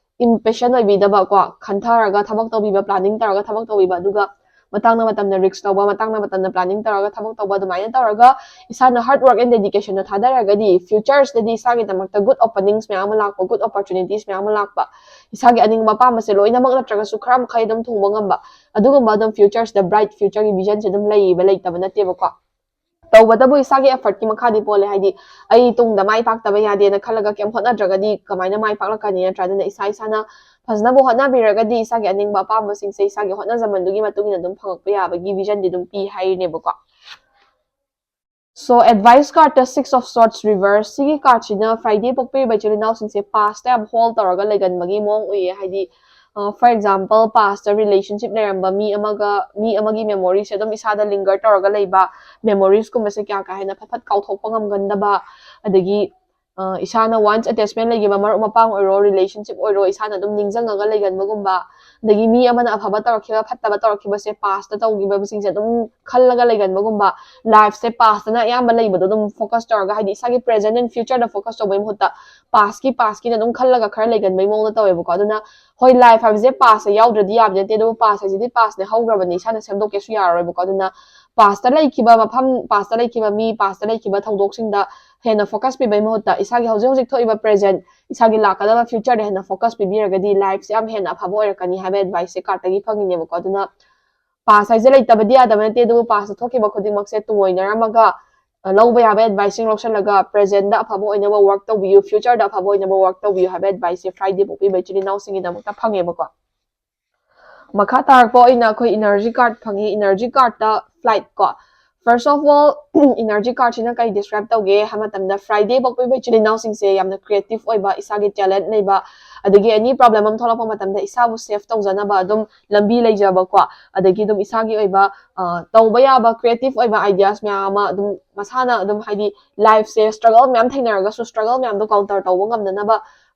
ꯏꯝꯄꯦꯁꯟ ꯑꯣꯏꯕꯤꯗꯕ ꯀꯣ, ꯈꯟꯊꯔꯒ ꯊꯕꯛ ꯇꯧꯕꯤꯕ, ꯄ꯭ꯂꯥꯅꯤꯡ ꯇꯧꯔꯒ ꯊꯕꯛ ꯇꯧꯕꯤꯕ, ꯑꯗꯨꯒ ꯃꯇꯥꯡꯅ ꯃꯇꯝꯗ ꯔꯤꯛꯁ ꯂꯧꯕ, ꯃꯇꯥꯡꯅ ꯃꯇꯝꯗ ꯄ꯭ꯂꯥꯅꯤꯡ ꯇꯧꯔꯒ ꯊꯕꯛ ꯇꯧꯕ, ꯑꯗꯨꯃꯥꯏꯅ ꯇꯧꯔꯒ ꯏꯁꯥꯅ ꯍꯥꯔꯗ ꯋꯥꯔꯛ ꯑꯦꯟ ꯗꯦꯗꯤꯀꯦꯁꯟꯗꯣ ꯊꯥꯗꯔꯒꯗꯤ ꯐ꯭ꯌꯨꯆꯔꯁꯤꯗꯗꯤ ꯏꯁꯥꯒꯤꯗꯃꯛꯇ ꯒꯨꯗ ꯑꯣꯄꯅꯤꯡꯁ ꯃꯌꯥꯝ ꯑꯃ ꯂꯥꯛꯄ, ꯒꯨꯗ ꯑꯣꯄꯣꯔꯆꯨꯅꯤꯇꯤꯁ ꯃꯌꯥꯝ ꯑꯃ ꯂꯥꯛꯄ, ꯏꯁꯥꯒꯤ ꯑꯅꯤꯡꯕ ꯑꯄꯥꯝꯕꯁꯦ ꯂꯣꯏꯅꯃꯛ ꯅꯠꯇ꯭ꯔꯒꯁꯨ ꯈꯔ ꯃꯈꯩ ꯑꯗꯨꯝ ꯊꯨꯡꯕ ꯉꯝꯕ, ꯑꯗꯨꯒꯨꯝꯕ ꯑꯗꯨꯝ ꯐ꯭ꯌꯨꯆꯔꯁꯤꯗ ꯕ꯭ꯔꯥꯏꯠ ꯐ꯭ꯌꯨꯆꯔꯒꯤ ꯚꯤꯖꯟꯁꯦ ꯑꯗꯨꯝ ꯂꯩꯌꯦꯕ, ꯂꯩꯇꯕ ꯅꯠꯇꯦꯕꯀꯣ꯫ ꯇꯧꯕꯇꯕꯨ ꯏꯁꯥꯒꯤ ꯑꯦꯐꯔꯠꯀꯤ ꯃꯈꯥꯗꯤ ꯄꯣꯜꯂꯦ꯫ ꯍꯥꯏꯗꯤ ꯑꯩ ꯇꯨꯡꯗ ꯃꯥꯏ ꯄꯥꯛꯇꯕ ꯌꯥꯗꯦꯅ ꯈꯜꯂꯒ ꯀꯩꯝ ꯍꯣꯠꯅꯗ꯭ꯔꯒꯗꯤ ꯀꯃꯥꯏꯅ ꯃꯥꯏ ꯄꯥꯛꯂꯛꯀꯅꯤ, ꯅꯠꯇ꯭ꯔꯥ? ꯑꯗꯨꯅ ꯏꯁꯥ ꯏꯁꯥꯅ ꯐꯖꯅꯕꯨ ꯍꯣꯠꯅꯕꯤꯔꯒꯗꯤ ꯏꯁꯥꯒꯤ ꯑꯅꯤꯡꯕ ꯑꯄꯥꯝꯕꯁꯤꯡꯁꯦ ꯏꯁꯥꯒꯤ ꯍꯣꯠꯅꯖꯃꯟꯗꯨꯒꯤ ꯃꯇꯨꯡ ꯏꯟꯅ ꯑꯗꯨꯝ ꯐꯪꯉꯛꯄ ꯌꯥꯕꯒꯤ ꯚꯤꯖꯟꯗꯤ ꯑꯗꯨꯝ ꯄꯤ ꯍꯥꯏꯔꯤꯅꯦꯕꯀꯣ꯫ So advice card the Six of Swords reverse ꯁꯤꯒꯤ ꯀꯥꯔꯠꯁꯤꯅ ꯐ꯭ꯔꯥꯏꯗꯦ ꯄꯣꯛꯄꯤꯔꯤꯕ ꯏꯆꯤꯜ ꯏꯅꯥꯎꯁꯤꯡꯁꯦ ꯄꯥꯁꯇ ꯌꯥꯝ ꯍꯣꯜ ꯇꯧꯔꯒ ꯂꯩꯒꯟꯕꯒꯤ ꯃꯑꯣꯡ ꯎꯏꯌꯦ꯫ ꯍꯥꯏꯗꯤ ꯐꯣꯔ ꯑꯦꯛꯖꯥꯝꯄꯜ ꯄꯥꯁꯇ ꯔꯤꯂꯦꯁꯟꯁꯤꯞ ꯂꯩꯔꯝꯕ ꯃꯤ ꯑꯃꯒ ꯃꯤ ꯑꯃꯒꯤ ꯃꯦꯃꯣꯔꯤꯁꯦ ꯑꯗꯨꯝ ꯏꯁꯥꯗ ꯂꯤꯡꯒꯔ ꯇꯧꯔꯒ ꯂꯩꯕ, ꯃꯦꯃꯣꯔꯤꯁꯀꯨꯝꯕꯁꯦ ꯀꯌꯥ ꯀꯥ ꯍꯦꯟꯅ ꯐꯠ ꯐꯠ ꯀꯥꯎꯊꯣꯛꯄ ꯉꯝꯒꯟꯗꯕ, ꯑꯗꯒꯤ ꯏꯁꯥꯅ ꯋꯥꯟꯁ ꯑꯦꯇꯦꯆꯃꯦꯟ ꯂꯩꯈꯤꯕ ꯃꯔꯨꯞ ꯃꯄꯥꯡ ꯑꯣꯏꯔꯣ, ꯔꯤꯂꯦꯁꯟꯁꯤꯞ ꯑꯣꯏꯔꯣ, ꯏꯁꯥꯅ ꯑꯗꯨꯝ ꯅꯤꯡꯁꯤꯡꯉꯒ ꯂꯩꯒꯟꯕꯒꯨꯝꯕ, ꯑꯗꯒꯤ ꯃꯤ ꯑꯃꯅ ꯑꯐꯕ ꯇꯧꯔꯛꯈꯤꯕ ꯐꯠꯇꯕ ꯇꯧꯔꯛꯈꯤꯕꯁꯦ ꯄꯥꯁꯇ ꯇꯧꯈꯤꯕꯁꯤꯡꯁꯦ ꯑꯗꯨꯝ ꯈꯜꯂꯒ ꯂꯩꯒꯟꯕꯒꯨꯝꯕ, ꯂꯥꯏꯐꯁꯦ ꯄꯥꯁꯇꯅ ꯑꯌꯥꯝꯕ ꯂꯩꯕꯗꯣ ꯑꯗꯨꯝ ꯐꯣꯀꯁ ꯇꯧꯔꯒ, ꯍꯥꯏꯗꯤ ꯏꯁꯥꯒꯤ ꯄ꯭ꯔꯦꯖꯦꯟ ꯑꯦꯟ ꯐ꯭ꯌꯨꯆꯔꯗ ꯐꯣꯀꯁ ꯇꯧꯕꯩ ꯃꯍꯨꯠꯇ ꯄꯥꯁꯀꯤ ꯄꯥꯁꯀꯤꯅ ꯑꯗꯨꯝ ꯈꯜꯂꯒ ꯈꯔ ꯂꯩꯒꯟꯕꯩ ꯃꯑꯣꯡꯗ ꯇꯧꯋꯦꯕꯀꯣ꯫ ꯑꯗꯨꯅ ꯍꯣꯏ, ꯂꯥꯏꯐ ꯍꯥꯏꯕꯁꯦ ꯄꯥꯁꯁꯦ ꯌꯥꯎꯗ꯭ꯔꯗꯤ ꯌꯥꯕꯗꯤ ꯅꯠꯇꯦ, ꯑꯗꯨꯕꯨ ꯄꯥꯁ ꯍꯥꯏꯁꯤꯗꯤ ꯄꯥꯁꯅꯦ, ꯍꯧꯈ꯭ꯔꯕꯅꯤ, ꯏꯁꯥꯅ ꯁꯦꯝꯗꯣꯛꯀꯦꯁꯨ ꯌꯥꯔꯔꯣꯏꯕꯀꯣ꯫ ꯑꯗꯨꯅ Past ꯂꯩꯈꯤꯕ ꯃꯐꯝ, past ꯂꯩꯈꯤꯕ ꯃꯤ, past ꯂꯩꯈꯤꯕ ꯊꯧꯗꯣꯛꯁꯤꯡꯗ ꯍꯦꯟꯅ focus ꯄꯤꯕꯩ ꯃꯍꯨꯠꯇ ꯏꯁꯥꯒꯤ ꯍꯧꯖꯤꯛ ꯍꯧꯖꯤꯛ ꯊꯣꯛꯏꯕ present, ꯏꯁꯥꯒꯤ ꯂꯥꯛꯀꯗꯕ future ꯗ ꯍꯦꯟꯅ focus ꯄꯤꯕꯤꯔꯒꯗꯤ life ꯁꯦ ꯌꯥꯝ ꯍꯦꯟꯅ ꯑꯐꯕ ꯑꯣꯏꯔꯛꯀꯅꯤ ꯍꯥꯏꯕ advice ꯁꯦ card ꯇꯒꯤ ꯐꯪꯉꯤꯅꯦꯕꯀꯣ꯫ ꯑꯗꯨꯅ past ꯍꯥꯏꯁꯦ ꯂꯩꯇꯕꯗꯤ ꯌꯥꯗꯕ ꯅꯠꯇꯦ, ꯑꯗꯨꯕꯨ past ꯇ ꯊꯣꯛꯈꯤꯕ ꯈꯨꯗꯤꯡꯃꯛꯁꯦ ꯇꯨꯡꯑꯣꯏꯅꯔꯝꯃꯒ, ꯑ, ꯂꯧꯕ ꯌꯥꯕ advice ꯁꯤꯡ ꯂꯧꯁꯜꯂꯒ present ꯗ ꯑꯐꯕ ꯑꯣꯏꯅꯕ work ꯇꯧꯕꯤꯌꯨ, future ꯗ ꯑꯐꯕ ꯑꯣꯏꯅꯕ work ꯇꯧꯕꯤꯌꯨ ꯍꯥꯏꯕ advice ꯁꯦ Friday ꯄꯣꯛꯄꯤꯕ ꯏꯆꯤꯜ ꯏꯅꯥꯎꯁꯤꯡꯒꯤꯗꯃꯛꯇ ꯐꯪꯉꯦꯕꯀꯣ꯫ ꯃꯈꯥ ꯇꯥꯔꯛꯄ ꯑꯣꯏꯅ ꯑꯩꯈꯣꯏ energy card ꯐꯪꯉꯤ꯫ Energy card ꯇ flight ꯀꯣ꯫ First of all, energy card ꯁꯤꯅ ꯀꯩ describe ꯇꯧꯒꯦ ꯍꯥꯏꯕ ꯃꯇꯝꯗ, Friday ꯄꯣꯛꯄꯤꯕ ꯏꯆꯤꯜ ꯏꯅꯥꯎꯁꯤꯡꯁꯦ ꯌꯥꯝꯅ creative ꯑꯣꯏꯕ, ꯏꯁꯥꯒꯤ talent ꯂꯩꯕ, ꯑꯗꯒꯤ any problem ꯑꯃ ꯊꯣꯛꯂꯛꯄ ꯃꯇꯝꯗ ꯏꯁꯥꯕꯨ save ꯇꯧꯖꯅꯕ ꯑꯗꯨꯝ ꯂꯝꯕꯤ ꯂꯩꯖꯕꯀꯣ, ꯑꯗꯒꯤ ꯑꯗꯨꯝ ꯏꯁꯥꯒꯤ ꯑꯣꯏꯕ, ꯑ, ꯇꯧꯕ ꯌꯥꯕ creative ꯑꯣꯏꯕ ideas ꯃꯌꯥꯝ ꯑꯃ ꯑꯗꯨꯝ ꯃꯁꯥꯅ ꯑꯗꯨꯝ, ꯍꯥꯏꯗꯤ, life ꯁꯦ struggle ꯃꯌꯥꯝ ꯊꯦꯡꯅꯔꯒꯁꯨ struggle ꯃꯌꯥꯝꯗꯣ counter ꯇꯧꯕ ꯉꯝꯅꯅꯕ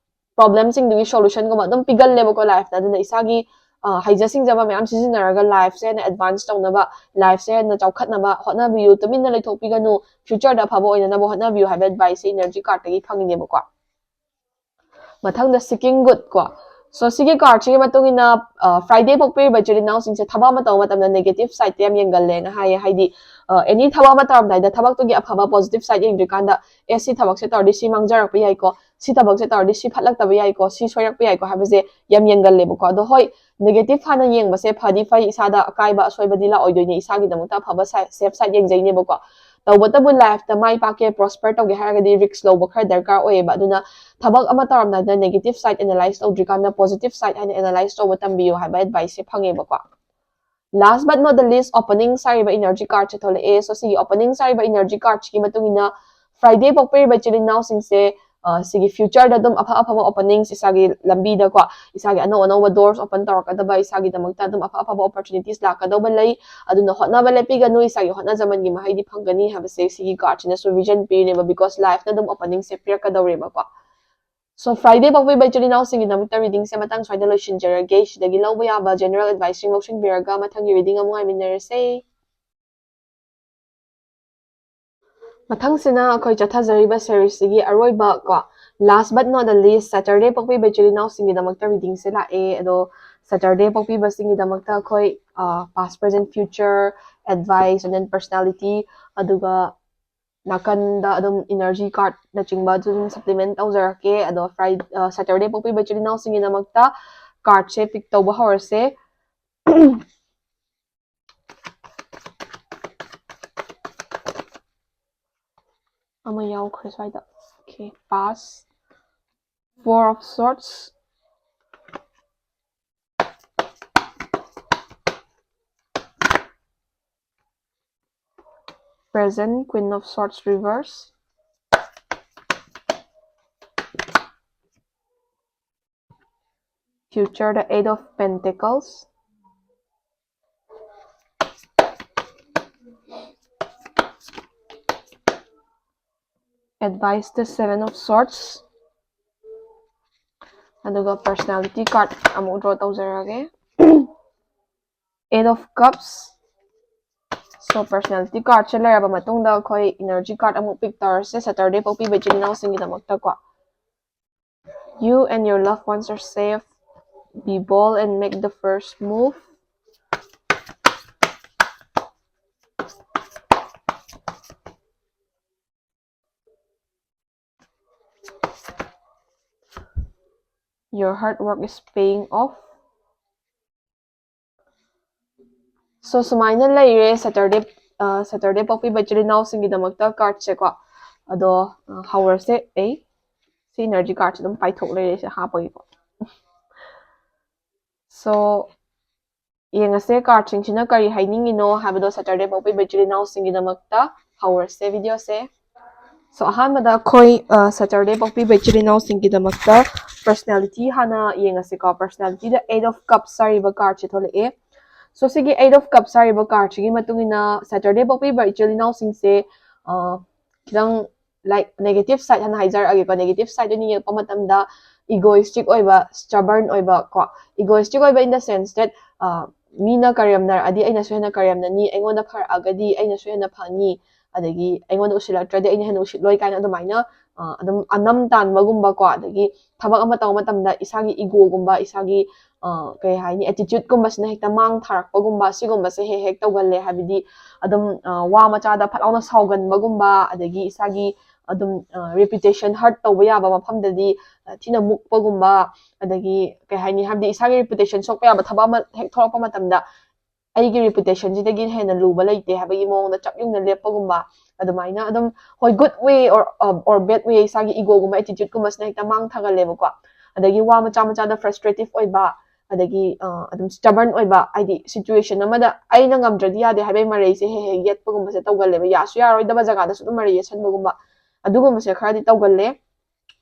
problem ꯁꯤꯡꯗꯨꯒꯤ solution ꯒꯨꯝꯕ ꯑꯗꯨꯝ ꯄꯤꯒꯜꯂꯦꯕꯀꯣ life ꯅ꯫ ꯑꯗꯨꯅ ꯏꯁꯥꯒꯤ, ꯑ, ꯍꯩꯖ ꯁꯤꯡꯖꯕ ꯃꯌꯥꯝ ꯁꯤꯖꯤꯟꯅꯔꯒ life ꯁꯦ ꯍꯦꯟꯅ advance ꯇꯧꯅꯕ, life ꯁꯦ ꯍꯦꯟꯅ ꯆꯥꯎꯈꯠꯅꯕ ꯍꯣꯠꯅꯕꯤꯌꯨ, ꯇꯨꯃꯤꯟꯅ ꯂꯩꯊꯣꯛꯄꯤꯒꯅꯨ, future ꯗ ꯑꯐꯕ ꯑꯣꯏꯅꯅꯕ ꯍꯣꯠꯅꯕꯤꯌꯨ ꯍꯥꯏꯕ advice ꯁꯦ energy card ꯇꯒꯤ ꯐꯪꯉꯤꯅꯦꯕꯀꯣ꯫ ꯃꯊꯪꯗ seeking good ꯀꯣ꯫ So, ꯁꯤꯒꯤ card ꯁꯤꯒꯤ ꯃꯇꯨꯡ ꯏꯟꯅ, ꯑ, Friday ꯄꯣꯛꯄꯤꯔꯤꯕ ꯏꯆꯤꯜ ꯏꯅꯥꯎꯁꯤꯡꯁꯦ ꯊꯕꯛ ꯑꯃ ꯇꯧꯕ ꯃꯇꯝꯗ negative side ꯇ ꯌꯥꯝ ꯌꯦꯡꯒꯜꯂꯦꯅ ꯍꯥꯏꯌꯦ꯫ ꯍꯥꯏꯗꯤ, ꯑ, any ꯊꯕꯛ ꯑꯃ ꯇꯧꯔꯝꯗꯥꯏꯗ ꯊꯕꯛꯇꯨꯒꯤ ꯑꯐꯕ positive side ꯌꯦꯡꯗ꯭ꯔꯤꯀꯥꯟꯗ, "ꯑꯦ, ꯁꯤ ꯊꯕꯛꯁꯦ ꯇꯧꯔꯗꯤ ꯁꯤ ꯃꯥꯡꯖꯔꯛꯄ ꯌꯥꯏꯀꯣ, ꯁꯤ ꯊꯕꯛꯁꯦ ꯇꯧꯔꯗꯤ ꯁꯤ ꯐꯠꯂꯛꯇꯕ ꯌꯥꯏꯀꯣ, ꯁꯤ ꯁꯣꯏꯔꯛꯄ ꯌꯥꯏꯀꯣ" ꯍꯥꯏꯕꯁꯦ ꯌꯥꯝ ꯌꯦꯡꯒꯜꯂꯦꯕꯀꯣ꯫ ꯑꯗꯣ ꯍꯣꯏ, negative ꯍꯥꯟꯅ ꯌꯦꯡꯕꯁꯦ ꯐꯗꯤ ꯐꯩ, ꯏꯁꯥꯗ ꯑꯀꯥꯏꯕ ꯑꯁꯣꯏꯕꯗꯤ ꯂꯥꯛꯑꯣꯏꯗꯣꯏꯅꯦ, ꯏꯁꯥꯒꯤꯗꯃꯛꯇ ꯑꯐꯕ side, safe side ꯌꯦꯡꯖꯩꯅꯦꯕꯀꯣ꯫ ꯇꯧꯕꯇꯕꯨ life ꯇ ꯃꯥꯏ ꯄꯥꯛꯀꯦ, prosper ꯇꯧꯒꯦ ꯍꯥꯏꯔꯒꯗꯤ risk ꯂꯧꯕ ꯈꯔ ꯗꯔꯀꯥꯔ ꯑꯣꯏꯌꯦꯕ꯫ ꯑꯗꯨꯅ ꯊꯕꯛ ꯑꯃ ꯇꯧꯔꯝꯗꯥꯏꯗ negative side analyze ꯇꯧꯗ꯭ꯔꯤꯀꯥꯟꯗ positive side ꯍꯥꯟꯅ analyze ꯇꯧꯕ ꯇꯝꯕꯤꯌꯨ ꯍꯥꯏꯕ advice say ꯐꯪꯉꯦꯕꯀꯣ꯫ Last but not the least, opening ꯁꯥꯔꯤꯕ energy card ꯁꯦ ꯊꯣꯛꯂꯛꯑꯦ꯫ So, ꯁꯤꯒꯤ opening ꯁꯥꯔꯤꯕ energy card ꯁꯤꯒꯤ ꯃꯇꯨꯡ ꯏꯟꯅ Friday ꯄꯣꯛꯄꯤꯔꯤꯕ ꯏꯆꯤꯜ ꯏꯅꯥꯎꯁꯤꯡꯁꯦ, ꯑ, ꯁꯤꯒꯤ future ꯗ ꯑꯗꯨꯝ ꯑꯐ ꯑꯐꯕ openings, ꯏꯁꯥꯒꯤ ꯂꯝꯕꯤꯗꯀꯣ, ꯏꯁꯥꯒꯤ ꯑꯅꯧ ꯑꯅꯧꯕ doors open ꯇꯧꯔꯛꯀꯗꯕ, ꯏꯁꯥꯒꯤꯗꯃꯛꯇ ꯑꯗꯨꯝ ꯑꯐ ꯑꯐꯕ opportunities ꯂꯥꯛꯀꯗꯧꯕ ꯂꯩ꯫ ꯑꯗꯨꯅ ꯍꯣꯠꯅꯕ ꯂꯦꯞꯄꯤꯒꯅꯨ, ꯏꯁꯥꯒꯤ ꯍꯣꯠꯅꯖꯃꯟꯒꯤ ꯃꯍꯩꯗꯤ ꯐꯪꯒꯅꯤ ꯍꯥꯏꯕꯁꯦ ꯁꯤꯒꯤ card ꯁꯤꯅꯁꯨ vision ꯄꯤꯔꯤꯅꯦꯕ, because life ꯅ ꯑꯗꯨꯝ opening ꯁꯦ ꯄꯤꯔꯛꯀꯗꯧꯔꯦꯕꯀꯣ꯫ So, Friday ꯄꯣꯛꯄꯤꯕ ꯏꯆꯤꯜ ꯏꯅꯥꯎꯁꯤꯡꯒꯤꯗꯃꯛꯇ reading ꯁꯦ ꯃꯇꯥꯡ ꯁ꯭ꯋꯥꯏꯗ ꯂꯣꯏꯁꯤꯟꯖꯔꯒꯦ꯫ ꯁꯤꯗꯒꯤ ꯂꯧꯕ ꯌꯥꯕ general advice ꯁꯤꯡ ꯂꯧꯁꯤꯟꯕꯤꯔꯒ ꯃꯊꯪꯒꯤ reading ꯑꯃꯨꯛ ꯉꯥꯏꯃꯤꯟꯅꯔꯁꯦ꯫ ꯃꯊꯪꯁꯤꯅ ꯑꯩꯈꯣꯏ ꯆꯠꯊꯖꯔꯤꯕ series ꯁꯤꯒꯤ ꯑꯔꯣꯏꯕ ꯀꯣ, last but not the least, Saturday ꯄꯣꯛꯄꯤꯕ ꯏꯆꯤꯜ ꯏꯅꯥꯎꯁꯤꯡꯒꯤꯗꯃꯛꯇ reading ꯁꯦ ꯂꯥꯛꯑꯦ꯫ ꯑꯗꯣ Saturday ꯄꯣꯛꯄꯤꯕꯁꯤꯡꯒꯤꯗꯃꯛꯇ ꯑꯩꯈꯣꯏ past, present, future, advice, and then personality, ꯑꯗꯨꯒ ꯅꯥꯀꯟꯗ ꯑꯗꯨꯝ energy card ꯅꯆꯤꯡꯕ ꯑꯗꯨꯝ supplement ꯇꯧꯖꯔꯛꯀꯦ꯫ ꯑꯗꯣ Friday, Saturday ꯄꯣꯛꯄꯤꯕ ꯏꯆꯤꯜ ꯏꯅꯥꯎꯁꯤꯡꯒꯤꯗꯃꯛꯇ cardꯁꯦ pick ꯇꯧꯕ ꯍꯧꯔꯁꯦ꯫ ꯑꯃ ꯌꯥꯎꯈ꯭ꯔꯦ ꯁ꯭ꯋꯥꯏꯗ꯫ Okay, pass. Four of Swords. Present, Queen of Swords reverse. Future, the Eight of Pentacles. Advice, the Seven of Swords. ꯑꯗꯨꯒ personality card ꯑꯃꯨꯛ draw ꯇꯧꯖꯔꯒꯦ꯫ Eight of Cups. So personality cardꯁꯦ ꯂꯩꯔꯕ ꯃꯇꯨꯡꯗ ꯑꯩꯈꯣꯏ energy card ꯑꯃꯨꯛ pick ꯇꯧꯔꯁꯦ Saturday ꯄꯣꯛꯄꯤꯕ ꯏꯆꯤꯜ ꯏꯅꯥꯎꯁꯤꯡꯒꯤꯗꯃꯛꯇꯀꯣ꯫ You and your loved ones are safe. Be bold and make the first move. Your hard work is paying off. So ꯁꯨꯃꯥꯏꯅ ꯂꯩꯔꯦ Saturday, Saturday ꯄꯣꯛꯄꯤꯕ ꯏꯆꯤꯜ ꯏꯅꯥꯎꯁꯤꯡꯒꯤꯗꯃꯛꯇ cardꯁꯦꯀꯣ꯫ ꯑꯗꯣ ꯍꯧꯔꯁꯦ꯫ ꯑꯩ ꯁꯤ energy cardꯁꯦ ꯑꯗꯨꯝ ꯄꯥꯏꯊꯣꯛ ꯂꯩꯔꯦ ꯁꯤ ꯍꯥꯞꯄꯒꯤꯀꯣ꯫ So ꯌꯦꯡꯉꯁꯦ cardꯁꯤꯡꯁꯤꯅ ꯀꯔꯤ ꯍꯥꯏꯅꯤꯡꯉꯤꯅꯣ ꯍꯥꯏꯕꯗꯣ Saturday ꯄꯣꯛꯄꯤꯕ ꯏꯆꯤꯜ ꯏꯅꯥꯎꯁꯤꯡꯒꯤꯗꯃꯛꯇ꯫ ꯍꯧꯔꯁꯦ videoꯁꯦ꯫ So ꯑꯍꯥꯟꯕꯗ ꯑꯩꯈꯣꯏ Saturday ꯄꯣꯛꯄꯤꯕ ꯏꯆꯤꯜ ꯏꯅꯥꯎꯁꯤꯡꯒꯤꯗꯃꯛꯇ personality ꯍꯥꯟꯅ ꯌꯦꯡꯉꯁꯤꯀꯣ꯫ Personalityꯗ Eight of Cups ꯍꯥꯏꯔꯤꯕ cardꯁꯦ ꯊꯣꯛꯂꯛꯑꯦ꯫ So ꯁꯤꯒꯤ Eight of Cups ꯍꯥꯏꯔꯤꯕ cardꯁꯤꯒꯤ ꯃꯇꯨꯡ ꯏꯟꯅ Saturday ꯄꯣꯛꯄꯤꯕ ꯏꯆꯤꯜ ꯏꯅꯥꯎꯁꯤꯡꯁꯦ ꯈꯤꯇꯪ, like, negative side ꯍꯥꯟꯅ ꯍꯥꯏꯖꯔꯛꯑꯒꯦꯀꯣ꯫ Negative side ꯑꯣꯏꯅ ꯌꯦꯡꯉꯛꯄ ꯃꯇꯝꯗ egoistic ꯑꯣꯏꯕ, stubborn ꯑꯣꯏꯕ ꯀꯣ꯫ Egoistic ꯑꯣꯏꯕ in the sense that ꯃꯤꯅ ꯀꯔꯦꯝꯅꯔꯛꯑꯗꯤ ꯑꯩꯅꯁꯨ ꯍꯦꯟꯅ ꯀꯔꯦꯝꯅꯅꯤ, ꯑꯩꯉꯣꯟꯗ ꯐꯔꯛꯑꯒꯗꯤ ꯑꯩꯅꯁꯨ ꯍꯦꯟꯅ ꯐꯅꯤ, ꯑꯗꯒꯤ ꯑꯩꯉꯣꯟꯗ ꯎꯁꯤꯜꯂꯛꯇ꯭ꯔꯗꯤ ꯑꯩꯅ ꯍꯦꯟꯅ ꯎꯁꯤꯠꯂꯣꯏ ꯀꯥꯏꯅ ꯑꯗꯨꯃꯥꯏꯅ ꯑ, ꯑꯗꯨꯝ ꯑꯅꯝ ꯇꯥꯟꯕꯒꯨꯝꯕꯀꯣ, ꯑꯗꯒꯤ ꯊꯕꯛ ꯑꯃ ꯇꯧꯕ ꯃꯇꯝꯗ ꯏꯁꯥꯒꯤ ꯏꯒꯣꯒꯨꯝꯕ, ꯏꯁꯥꯒꯤ, ꯑ, ꯀꯩ ꯍꯥꯏꯅꯤ, ꯑꯦꯇꯤꯇ꯭ꯌꯨꯠꯀꯨꯝꯕꯁꯤꯅ ꯍꯦꯛꯇ ꯃꯥꯡ ꯊꯥꯔꯛꯄꯒꯨꯝꯕ, ꯁꯤꯒꯨꯝꯕꯁꯦ ꯍꯦꯛ ꯍꯦꯛ ꯇꯧꯒꯜꯂꯦ꯫ ꯍꯥꯏꯕꯗꯤ ꯑꯗꯨꯝ, ꯑ, ꯋꯥ ꯃꯆꯥꯗ ꯐꯠ ꯂꯥꯎꯅ ꯁꯥꯎꯒꯟꯕꯒꯨꯝꯕ, ꯑꯗꯒꯤ ꯏꯁꯥꯒꯤ ꯑꯗꯨꯝ, ꯑ, ꯔꯤꯄ꯭ꯌꯨꯇꯦꯁꯟ ꯍꯔꯠ ꯇꯧꯕ ꯌꯥꯕ ꯃꯐꯝꯗꯗꯤ, ꯑ, ꯊꯤꯅ ꯃꯨꯛꯄꯒꯨꯝꯕ, ꯑꯗꯒꯤ ꯀꯩ ꯍꯥꯏꯅꯤ, ꯍꯥꯏꯕꯗꯤ ꯏꯁꯥꯒꯤ ꯔꯤꯄ꯭ꯌꯨꯇꯦꯁꯟ ꯁꯣꯛꯄ ꯌꯥꯕ ꯊꯕꯛ ꯑꯃ ꯍꯦꯛ ꯊꯣꯛꯂꯛꯄ ꯃꯇꯝꯗ, ꯑꯩꯒꯤ ꯔꯤꯄ꯭ꯌꯨꯇꯦꯁꯟꯁꯤꯗꯒꯤ ꯍꯦꯟꯅ ꯂꯨꯕ ꯂꯩꯇꯦ ꯍꯥꯏꯕꯒꯤ ꯃꯑꯣꯡꯗ ꯆꯞ ꯌꯨꯡꯅ ꯂꯦꯞꯄꯒꯨꯝꯕ, ꯑꯗꯨꯃꯥꯏꯅ ꯑꯗꯨꯝ, ꯍꯣꯏ, good way or, or bad way, ꯏꯁꯥꯒꯤ ꯏꯒꯣꯒꯨꯝꯕ, ꯑꯦꯇꯤꯇ꯭ꯌꯨꯠꯀꯨꯝꯕꯁꯤꯅ ꯍꯦꯛꯇ ꯃꯥꯡ ꯊꯥꯒꯜꯂꯦꯕꯀꯣ꯫ ꯑꯗꯒꯤ ꯋꯥ ꯃꯆꯥ ꯃꯆꯥꯗ ꯐ꯭ꯔꯁꯇ꯭ꯔꯦꯇꯤꯞ ꯑꯣꯏꯕ, ꯑꯗꯒꯤ, ꯑ, ꯑꯗꯨꯝ ꯁ꯭ꯇꯕꯔꯟ ꯑꯣꯏꯕ, ꯍꯥꯏꯗꯤ ꯁꯤꯆꯨꯋꯦꯁꯟ ꯑꯃꯗ ꯑꯩꯅ ꯉꯝꯗ꯭ꯔꯗꯤ ꯌꯥꯗꯦ ꯍꯥꯏꯕꯒꯤ ꯃꯔꯩꯁꯦ ꯍꯦꯛ ꯍꯦꯛ ꯌꯦꯠꯄꯒꯨꯝꯕꯁꯦ ꯇꯧꯒꯜꯂꯦꯕ꯫ ꯌꯥꯁꯨ ꯌꯥꯔꯣꯏꯗꯕ ꯖꯒꯥꯗꯁꯨ ꯑꯗꯨꯝ ꯃꯔꯩ ꯌꯦꯠꯁꯟꯕꯒꯨꯝꯕ, ꯑꯗꯨꯒꯨꯝꯕꯁꯦ ꯈꯔꯗꯤ ꯇꯧꯒꯜꯂꯦ꯫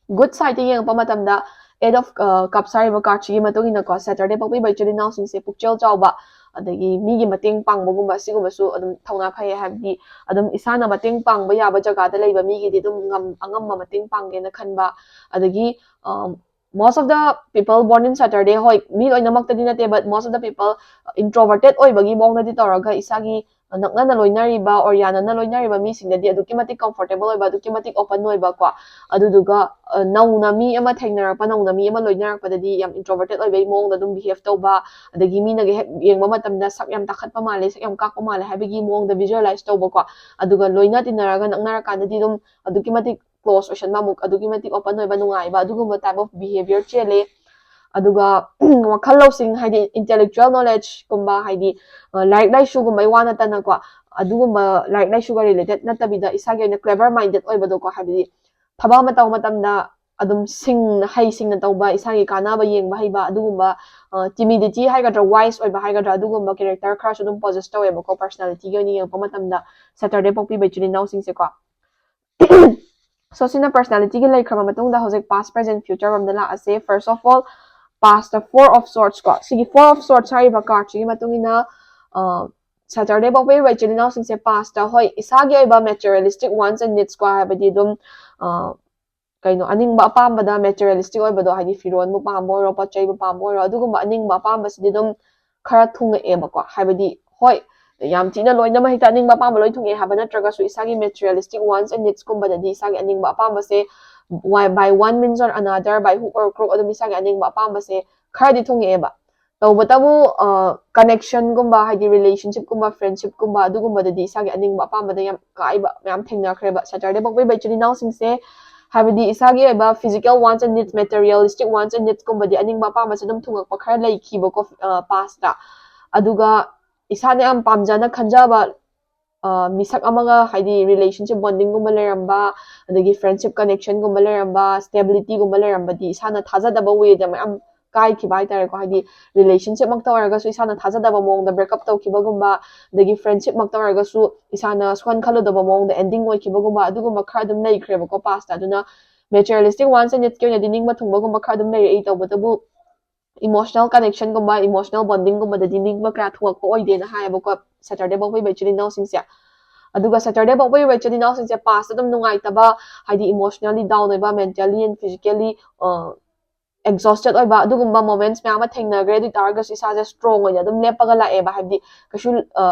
ꯒꯨꯗ ꯁꯥꯏꯠꯇ ꯌꯦꯡꯉꯛꯄ ꯃꯇꯝꯗ, ꯑꯦꯠ ꯑꯣꯐ ꯀꯞꯁ ꯍꯥꯏꯔꯤꯕ ꯀꯥꯔꯠꯁꯤꯒꯤ ꯃꯇꯨꯡ ꯏꯟꯅꯀꯣ, ꯁꯦꯇꯔꯗꯦ ꯄꯣꯛꯄꯤꯕ ꯏꯆꯤꯜ ꯏꯅꯥꯎꯁꯤꯡꯁꯦ ꯄꯨꯛꯆꯦꯜ ꯆꯥꯎꯕ, ꯑꯗꯒꯤ ꯃꯤꯒꯤ ꯃꯇꯦꯡ ꯄꯥꯡꯕꯒꯨꯝꯕ, ꯁꯤꯒꯨꯝꯕꯁꯨ ꯑꯗꯨꯝ ꯊꯧꯅꯥ ꯐꯩ꯫ ꯍꯥꯏꯕꯗꯤ ꯑꯗꯨꯝ ꯏꯁꯥꯅ ꯃꯇꯦꯡ ꯄꯥꯡꯕ ꯌꯥꯕ ꯖꯒꯥꯗ ꯂꯩꯕ ꯃꯤꯒꯤꯗꯤ ꯑꯗꯨꯝ ꯉꯝ-, ꯑꯉꯝꯕ ꯃꯇꯦꯡ ꯄꯥꯡꯒꯦꯅ ꯈꯟꯕ꯫ ꯑꯗꯒꯤ, ꯑꯝ, most of the people born in Saturday, ꯍꯣꯏ, ꯃꯤ ꯂꯣꯏꯅꯃꯛꯇꯗꯤ ꯅꯠꯇꯦ, but most of the people introverted ꯑꯣꯏꯕꯒꯤ ꯃꯑꯣꯡꯗꯗꯤ ꯇꯧꯔꯒ ꯏꯁꯥꯒꯤ ꯅꯛꯅꯅ ꯂꯣꯏꯅꯔꯤꯕ or ꯌꯥꯅꯅ ꯂꯣꯏꯅꯔꯤꯕ ꯃꯤꯁꯤꯡꯗꯗꯤ ꯑꯗꯨꯛꯀꯤ ꯃꯇꯤꯛ ꯀꯝꯐꯣꯔꯇꯦꯕꯜ ꯑꯣꯏꯕ, ꯑꯗꯨꯛꯀꯤ ꯃꯇꯤꯛ ꯑꯣꯄꯟ ꯑꯣꯏꯕ ꯀꯣ꯫ ꯑꯗꯨꯗꯨꯒ, ꯑ, ꯅꯧꯅ ꯃꯤ ꯑꯃ ꯊꯦꯡꯅꯔꯛꯄ, ꯅꯧꯅ ꯃꯤ ꯑꯃ ꯂꯣꯏꯅꯔꯛꯄꯗꯗꯤ ꯌꯥꯝ ꯏꯟꯇ꯭ꯔꯣꯚꯔꯇꯦꯠ ꯑꯣꯏꯕꯒꯤ ꯃꯑꯣꯡꯗ ꯑꯗꯨꯝ ꯕꯤꯍꯦꯞ ꯇꯧꯕ, ꯑꯗꯒꯤ ꯃꯤꯅꯒ ꯍꯦꯛ ꯌꯦꯡꯕ ꯃꯇꯝꯗ ꯁꯛ ꯌꯥꯝ ꯇꯥꯈꯠꯄ ꯃꯥꯜꯂꯦ, ꯁꯛ ꯌꯥꯝ ꯀꯥꯛꯄ ꯃꯥꯜꯂꯦ ꯍꯥꯏꯕꯒꯤ ꯃꯑꯣꯡꯗ ꯚꯤꯖꯨꯋꯦꯂꯥꯏꯁ ꯇꯧꯕꯀꯣ꯫ ꯑꯗꯨꯒ ꯂꯣꯏꯅ ꯇꯤꯟꯅꯔꯒ ꯅꯛꯅꯔꯀꯥꯟꯗꯗꯤ ꯑꯗꯨꯝ ꯑꯗꯨꯛꯀꯤ ꯃꯇꯤꯛ ꯀ꯭ꯂꯣꯁ ꯑꯣꯏꯁꯟꯕ, ꯑꯃꯨꯛ ꯑꯗꯨꯛꯀꯤ ꯃꯇꯤꯛ ꯑꯣꯄꯟ ꯑꯣꯏꯕ, ꯅꯨꯡꯉꯥꯏꯕ, ꯑꯗꯨꯒꯨꯝꯕ ꯇꯥꯏꯞ ꯑꯣꯐ ꯕꯤꯍꯦꯕꯤꯌꯔ ꯆꯦꯜꯂꯦ꯫ ꯑꯗꯨꯒ ꯋꯥꯈꯜ ꯂꯧꯁꯤꯡ, ꯍꯥꯏꯗꯤ ꯏꯟꯇꯦꯂꯦꯛꯆꯨꯋꯦꯜ ꯅꯣꯂꯦꯖꯀꯨꯝꯕ, ꯍꯥꯏꯗꯤ, ꯑ, ꯂꯥꯏꯔꯤꯛ ꯂꯥꯏꯁꯨꯒꯨꯝꯕꯩ ꯋꯥ ꯅꯠꯇꯅꯀꯣ, ꯑꯗꯨꯒꯨꯝꯕ ꯂꯥꯏꯔꯤꯛ ꯂꯥꯏꯁꯨꯒ ꯔꯤꯂꯦꯇꯦꯠ ꯅꯠꯇꯕꯤꯗ ꯏꯁꯥꯒꯤ ꯑꯣꯏꯅ ꯀ꯭ꯂꯦꯕꯔ ꯃꯥꯏꯟꯗꯦꯠ ꯑꯣꯏꯕꯗꯣꯀꯣ, ꯍꯥꯏꯕꯗꯤ ꯊꯕꯛ ꯑꯃ ꯇꯧꯕ ꯃꯇꯝꯗ ꯑꯗꯨꯝ ꯁꯤꯡꯅ, ꯍꯩ ꯁꯤꯡꯅ ꯇꯧꯕ, ꯏꯁꯥꯒꯤ ꯀꯥꯟꯅꯕ ꯌꯦꯡꯕ ꯍꯩꯕ, ꯑꯗꯨꯒꯨꯝꯕ, ꯑ, ꯇꯤꯃꯤꯗꯤꯇꯤ ꯍꯥꯏꯒꯗ꯭ꯔꯥ, ꯋꯥꯏꯁ ꯑꯣꯏꯕ ꯍꯥꯏꯒꯗ꯭ꯔꯥ, ꯑꯗꯨꯒꯨꯝꯕ ꯀꯦꯔꯦꯛꯇꯔ ꯈꯔꯁꯨ ꯑꯗꯨꯝ ꯄꯣꯖꯦꯁ ꯇꯧꯋꯦꯕꯀꯣ, ꯄꯔꯁꯅꯦꯂꯤꯇꯤꯒꯤ ꯑꯣꯏꯅ ꯌꯦꯡꯉꯛꯄ ꯃꯇꯝꯗ ꯁꯦꯇꯔꯗꯦ ꯄꯣꯛꯄꯤꯕ ꯏꯆꯤꯜ ꯏꯅꯥꯎꯁꯤꯡꯁꯦꯀꯣ꯫ So, ꯁꯤꯅ ꯄꯔꯁꯅꯦꯂꯤꯇꯤꯒꯤ ꯂꯩꯈ꯭ꯔꯕ ꯃꯇꯨꯡꯗ ꯍꯧꯖꯤꯛ ꯄꯥꯁ, ꯄ꯭ꯔꯦꯖꯦꯟ, ꯐ꯭ꯌꯨꯆꯔ ꯔꯣꯝꯗ ꯂꯥꯛꯑꯁꯦ꯫ First of all, past, four of swords ꯀꯣ, ꯁꯤꯒꯤ four of swords ꯍꯥꯏꯔꯤꯕ ꯀꯥꯔꯠꯁꯤꯒꯤ ꯃꯇꯨꯡ ꯏꯟꯅ, ꯑ, ꯁꯦꯇꯔꯗꯦ ꯄꯣꯛꯄꯤꯔꯤꯕ ꯏꯆꯤꯜ ꯏꯅꯥꯎꯁꯤꯡꯁꯦ ꯄꯥꯁꯇ, ꯍꯣꯏ, ꯏꯁꯥꯒꯤ ꯑꯣꯏꯕ ꯃꯦꯇꯔꯤꯌꯦꯂꯤꯁꯇꯤꯛ ꯋꯥꯟꯁ ꯑꯦꯟ ꯅꯤꯗꯁ ꯀꯣ, ꯍꯥꯏꯕꯗꯤ ꯑꯗꯨꯝ, ꯑ, ꯀꯩꯅꯣ, ꯑꯅꯤꯡꯕ ꯑꯄꯥꯝꯕꯗ ꯃꯦꯇꯔꯤꯌꯦꯂꯤꯁꯇꯤꯛ ꯑꯣꯏꯕꯗꯣ, ꯍꯥꯏꯗꯤ ꯐꯤꯔꯣꯟꯕꯨ ꯄꯥꯝꯕ ꯑꯣꯏꯔꯣ, ꯄꯣꯠ ꯆꯩꯕꯨ ꯄꯥꯝꯕ ꯑꯣꯏꯔꯣ, ꯑꯗꯨꯒꯨꯝꯕ ꯑꯅꯤꯡꯕ ꯑꯄꯥꯝꯕꯁꯤꯗꯤ ꯑꯗꯨꯝ ꯈꯔ ꯊꯨꯡꯉꯛꯑꯦꯕꯀꯣ꯫ ꯍꯥꯏꯕꯗꯤ, ꯍꯣꯏ, ꯌꯥꯝ ꯊꯤꯅ ꯂꯣꯏꯅꯃꯛ ꯍꯦꯛꯇ ꯑꯅꯤꯡꯕ ꯑꯄꯥꯝꯕ ꯂꯣꯏ ꯊꯨꯡꯉꯛꯑꯦ ꯍꯥꯏꯕ ꯅꯠꯇ꯭ꯔꯒꯁꯨ, ꯏꯁꯥꯒꯤ materialistic wants and needs ꯀꯨꯝꯕꯗꯗꯤ ꯏꯁꯥꯒꯤ ꯑꯅꯤꯡꯕ ꯑꯄꯥꯝꯕꯁꯦ, by one means or another, by hook or crook, ꯑꯗꯨꯝ ꯏꯁꯥꯒꯤ ꯑꯅꯤꯡꯕ ꯑꯄꯥꯝꯕꯁꯦ ꯈꯔꯗꯤ ꯊꯨꯡꯉꯛꯑꯦꯕ꯫ ꯇꯧꯕꯇꯕꯨ, connection ꯒꯨꯝꯕ, ꯍꯥꯏꯗꯤ relationship ꯀꯨꯝꯕ, friendship ꯀꯨꯝꯕ, ꯑꯗꯨꯒꯨꯝꯕꯗꯗꯤ ꯏꯁꯥꯒꯤ ꯑꯅꯤꯡꯕ ꯑꯄꯥꯝꯕꯗ ꯌꯥꯝ ꯀꯥꯏꯕ ꯃꯌꯥꯝ ꯊꯦꯡꯅꯈ꯭ꯔꯦꯕ꯫ Saturday ꯄꯣꯛꯄꯤꯕ ꯏꯆꯤꯜ ꯏꯅꯥꯎꯁꯤꯡꯁꯦ, ꯍꯥꯏꯕꯗꯤ ꯏꯁꯥꯒꯤ ꯑꯣꯏꯕ physical wants and needs, materialistic wants and needs ꯀꯨꯝꯕꯗꯤ ꯑꯅꯤꯡꯕ ꯑꯄꯥꯝꯕꯁꯦ ꯑꯗꯨꯝ ꯊꯨꯡꯉꯛꯄ ꯈꯔ ꯂꯩꯈꯤꯕꯀꯣ, past ꯇ꯫ ꯑꯗꯨꯒ ꯏꯁꯥꯅ ꯌꯥꯝ ꯄꯥꯝꯖꯅ ꯈꯟꯖꯕ, ꯑ, ꯃꯤꯁꯛ ꯑꯃꯒ, ꯍꯥꯏꯗꯤ relationship bonding ꯒꯨꯝꯕ ꯂꯩꯔꯝꯕ, ꯑꯗꯒꯤ friendship connection ꯒꯨꯝꯕ ꯂꯩꯔꯝꯕ, stability ꯒꯨꯝꯕ ꯂꯩꯔꯝꯕꯗꯤ ꯏꯁꯥꯅ ꯊꯥꯖꯗꯕ way ꯗ ꯃꯌꯥꯝ ꯀꯥꯏꯈꯤꯕ ꯍꯥꯏꯇꯥꯔꯦꯀꯣ꯫ ꯍꯥꯏꯗꯤ relationship ꯃꯛꯇ ꯑꯣꯏꯔꯒꯁꯨ ꯏꯁꯥꯅ ꯊꯥꯖꯗꯕ ꯃꯑꯣꯡꯗ break up ꯇꯧꯈꯤꯕꯒꯨꯝꯕ, ꯑꯗꯒꯤ friendship ꯃꯛꯇ ꯑꯣꯏꯔꯒꯁꯨ ꯏꯁꯥꯅ ꯁꯨꯈꯟ ꯈꯜꯂꯨꯗꯕ ꯃꯑꯣꯡꯗ ending ꯑꯣꯏꯈꯤꯕꯒꯨꯝꯕ, ꯑꯗꯨꯒꯨꯝꯕ ꯈꯔ ꯑꯗꯨꯝ ꯂꯩꯈ꯭ꯔꯦꯕꯀꯣ past ꯇ꯫ ꯑꯗꯨꯅ materialistic wants and needs ꯀꯤ ꯑꯣꯏꯅꯗꯤ ꯅꯤꯡꯕ ꯊꯨꯡꯕꯒꯨꯝꯕ ꯈꯔ ꯑꯗꯨꯝ ꯂꯩꯔꯛꯏ꯫ ꯇꯧꯕꯇꯕꯨ emotional connection ꯒꯨꯝꯕ, emotional bonding ꯒꯨꯝꯕꯗꯗꯤ ꯅꯤꯡꯕ ꯀꯌꯥ ꯊꯨꯡꯉꯛꯄ ꯑꯣꯏꯗꯦꯅ ꯍꯥꯏꯌꯦꯕꯀꯣ Saturday ꯄꯣꯛꯄꯤꯕ ꯏꯆꯤꯜ ꯏꯅꯥꯎꯁꯤꯡꯁꯦ꯫ ꯑꯗꯨꯒ Saturday ꯄꯣꯛꯄꯤꯕ ꯏꯆꯤꯜ ꯏꯅꯥꯎꯁꯤꯡꯁꯦ past ꯇ ꯑꯗꯨꯝ ꯅꯨꯡꯉꯥꯏꯇꯕ, ꯍꯥꯏꯗꯤ emotionally down ꯑꯣꯏꯕ, mentally and physically, ꯑ, exhausted ꯑꯣꯏꯕ ꯑꯗꯨꯒꯨꯝꯕ moments ꯃꯌꯥꯝ ꯑꯃ ꯊꯦꯡꯅꯈ꯭ꯔꯦ꯫ ꯑꯗꯨ ꯑꯣꯏ ꯇꯥꯔꯒꯁꯨ ꯏꯁꯥꯁꯦ strong ꯑꯣꯏꯅ ꯑꯗꯨꯝ ꯂꯦꯞꯄꯒ ꯂꯥꯛꯑꯦꯕ꯫ ꯍꯥꯏꯕꯗꯤ ꯀꯩꯁꯨ, ꯑ,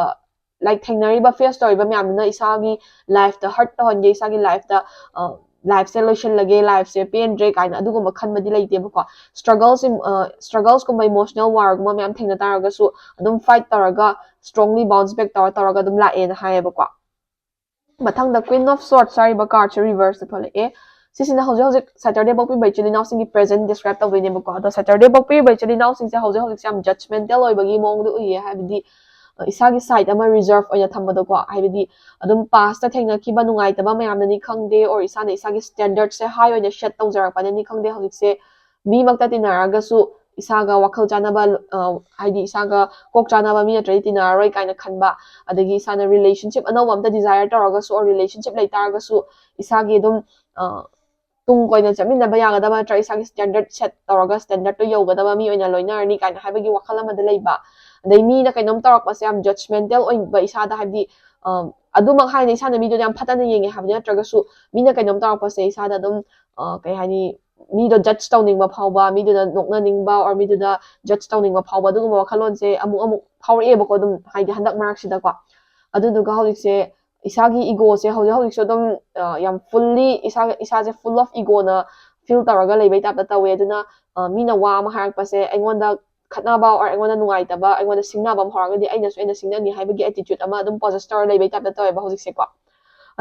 like, ꯊꯦꯡꯅꯔꯤꯕ, face ꯇꯧꯔꯤꯕ ꯃꯌꯥꯝꯗꯨꯅ ꯏꯁꯥꯒꯤ life ꯇ hurt ꯇꯧꯍꯟꯒꯦ, ꯏꯁꯥꯒꯤ life ꯇ, ꯑ, life ꯁꯦ ꯂꯣꯏꯁꯤꯜꯂꯒꯦ, life ꯁꯦ ꯄꯦꯟꯗ꯭ꯔꯦ ꯀꯥꯏꯅ ꯑꯗꯨꯒꯨꯝꯕ ꯈꯟꯕꯗꯤ ꯂꯩꯇꯦꯕꯀꯣ꯫ Struggles ꯏꯝ-, ꯑ, struggles ꯀꯨꯝꯕ, emotional war ꯒꯨꯝꯕ ꯃꯌꯥꯝ ꯊꯦꯡꯅ ꯇꯥꯔꯒꯁꯨ ꯑꯗꯨꯝ fight ꯇꯧꯔꯒ strongly bounce back ꯇꯧꯔ ꯇꯧꯔꯒ ꯑꯗꯨꯝ ꯂꯥꯛꯑꯦꯅ ꯍꯥꯏꯌꯦꯕꯀꯣ꯫ ꯃꯊꯪꯗ Queen of Swords ꯍꯥꯏꯔꯤꯕ card ꯁꯦ reverse ꯇ ꯊꯣꯛꯂꯛꯑꯦ꯫ ꯁꯤꯁꯤꯅ ꯍꯧꯖꯤꯛ ꯍꯧꯖꯤꯛ Saturday ꯄꯣꯛꯄꯤꯕ ꯏꯆꯤꯜ ꯏꯅꯥꯎꯁꯤꯡꯒꯤ present describe ꯇꯧꯗꯣꯏꯅꯦꯕꯀꯣ꯫ ꯑꯗꯣ Saturday ꯄꯣꯛꯄꯤꯕ ꯏꯆꯤꯜ ꯏꯅꯥꯎꯁꯤꯡꯁꯦ ꯍꯧꯖꯤꯛ ꯍꯧꯖꯤꯛꯁꯦ ꯌꯥꯝ judgmental ꯑꯣꯏꯕꯒꯤ ꯃꯑꯣꯡꯗ ꯎꯏꯌꯦ꯫ ꯍꯥꯏꯕꯗꯤ, ꯑ, ꯏꯁꯥꯒꯤ side ꯑꯃ reserve ꯑꯣꯏꯅ ꯊꯝꯕꯗꯣꯀꯣ꯫ ꯍꯥꯏꯕꯗꯤ ꯑꯗꯨꯝ past ꯇ ꯊꯦꯡꯅꯈꯤꯕ ꯅꯨꯡꯉꯥꯏꯇꯕ ꯃꯌꯥꯝꯅꯅꯤ ꯈꯪꯗꯦ, or ꯏꯁꯥꯅ ꯏꯁꯥꯒꯤ standard ꯁꯦ high ꯑꯣꯏꯅ set ꯇꯧꯖꯔꯛꯄꯅꯅꯤ ꯈꯪꯗꯦ, ꯍꯧꯖꯤꯛꯁꯦ ꯃꯤꯃꯛꯇ ꯇꯤꯟꯅꯔꯒꯁꯨ ꯏꯁꯥꯒ ꯋꯥꯈꯜ ꯆꯥꯟꯅꯕ, ꯑ, ꯍꯥꯏꯗꯤ ꯏꯁꯥꯒ ꯀꯣꯛ ꯆꯥꯟꯅꯕ ꯃꯤ ꯅꯠꯇ꯭ꯔꯗꯤ ꯇꯤꯟꯅꯔꯔꯣꯏ ꯀꯥꯏꯅ ꯈꯟꯕ, ꯑꯗꯒꯤ ꯏꯁꯥꯅ relationship ꯑꯅꯧꯕ ꯑꯝꯇ desire ꯇꯧꯔꯒꯁꯨ, or relationship ꯂꯩ ꯇꯥꯔꯒꯁꯨ ꯏꯁꯥꯒꯤ ꯑꯗꯨꯝ, ꯑ, ꯇꯨꯡ ꯀꯣꯏꯅ ꯆꯠꯃꯤꯟꯅꯕ ꯌꯥꯒꯗꯕ ꯅꯠꯇ꯭ꯔꯒ ꯏꯁꯥꯒꯤ standard set ꯇꯧꯔꯒ standard ꯇꯣ ꯌꯧꯒꯗꯕ ꯃꯤ ꯑꯣꯏꯅ ꯂꯣꯏꯅꯔꯅꯤ ꯀꯥꯏꯅ ꯍꯥꯏꯕꯒꯤ ꯋꯥꯈꯜ ꯑꯃꯗ ꯂꯩꯕ꯫ ꯑꯗꯩ ꯃꯤꯅ ꯀꯩꯅꯣꯝ ꯇꯧꯔꯛꯄꯁꯦ ꯌꯥꯝ judgmental ꯑꯣꯏꯕ ꯏꯁꯥꯗ, ꯍꯥꯏꯕꯗꯤ, ꯑ, ꯑꯗꯨꯃꯛ ꯍꯥꯏꯅ ꯏꯁꯥꯅ ꯃꯤꯗꯨꯗ ꯌꯥꯝ ꯐꯠꯇꯅ ꯌꯦꯡꯉꯦ ꯍꯥꯏꯕꯗꯤ ꯅꯠꯇ꯭ꯔꯒꯁꯨ, ꯃꯤꯅ ꯀꯩꯅꯣꯝ ꯇꯧꯔꯛꯄꯁꯦ ꯏꯁꯥꯗ ꯑꯗꯨꯝ, ꯑ, ꯀꯩ ꯍꯥꯏꯅꯤ, ꯃꯤꯗꯣ judge ꯇꯧꯅꯤꯡꯕ ꯐꯥꯎꯕ, ꯃꯤꯗꯨꯗ ꯅꯣꯛꯅꯅꯤꯡꯕ, or ꯃꯤꯗꯨꯗ judge ꯇꯧꯅꯤꯡꯕ ꯐꯥꯎꯕ, ꯑꯗꯨꯒꯨꯝꯕ ꯋꯥꯈꯜꯂꯣꯟꯁꯦ ꯑꯃꯨꯛ ꯑꯃꯨꯛ ꯐꯥꯎꯔꯛꯑꯦꯕꯀꯣ, ꯑꯗꯨꯝ ꯍꯥꯏꯗꯤ ꯍꯟꯗꯛ ꯃꯔꯛꯁꯤꯗꯀꯣ꯫ ꯑꯗꯨꯗꯨꯒ ꯍꯧꯖꯤꯛꯁꯦ ꯏꯁꯥꯒꯤ ꯏꯒꯣꯁꯦ ꯍꯧꯖꯤꯛ ꯍꯧꯖꯤꯛꯁꯨ ꯑꯗꯨꯝ ꯌꯥꯝ ꯐꯨꯜꯂꯤ ꯏꯁꯥ ꯏꯁꯥꯁꯦ ꯐꯨꯜ ꯑꯣꯐ ꯏꯒꯣꯅ ꯐꯤꯜ ꯇꯧꯔꯒ ꯂꯩꯕꯩ ꯇꯥꯏꯞꯇ ꯇꯧꯋꯦ꯫ ꯑꯗꯨꯅ ꯃꯤꯅ ꯋꯥ ꯑꯃ ꯍꯥꯏꯔꯛꯄꯁꯦ ꯑꯩꯉꯣꯟꯗ ꯈꯠꯅꯕ ꯑꯣꯔ ꯑꯩꯉꯣꯟꯗ ꯅꯨꯡꯉꯥꯏꯇꯕ, ꯑꯩꯉꯣꯟꯗ ꯁꯤꯡꯅꯕ ꯑꯃ ꯍꯧꯔꯛꯑꯒꯗꯤ ꯑꯩꯅꯁꯨ ꯑꯩꯅ ꯁꯤꯡꯅꯅꯤ ꯍꯥꯏꯕꯒꯤ ꯑꯦꯇꯤꯇ꯭ꯌꯨꯠ ꯑꯃ ꯑꯗꯨꯝ ꯄꯣꯖꯦꯁ ꯇꯧꯔ ꯂꯩꯕꯩ ꯇꯥꯏꯞꯇ ꯇꯧꯋꯦꯕ ꯍꯧꯖꯤꯛꯁꯦꯀꯣ꯫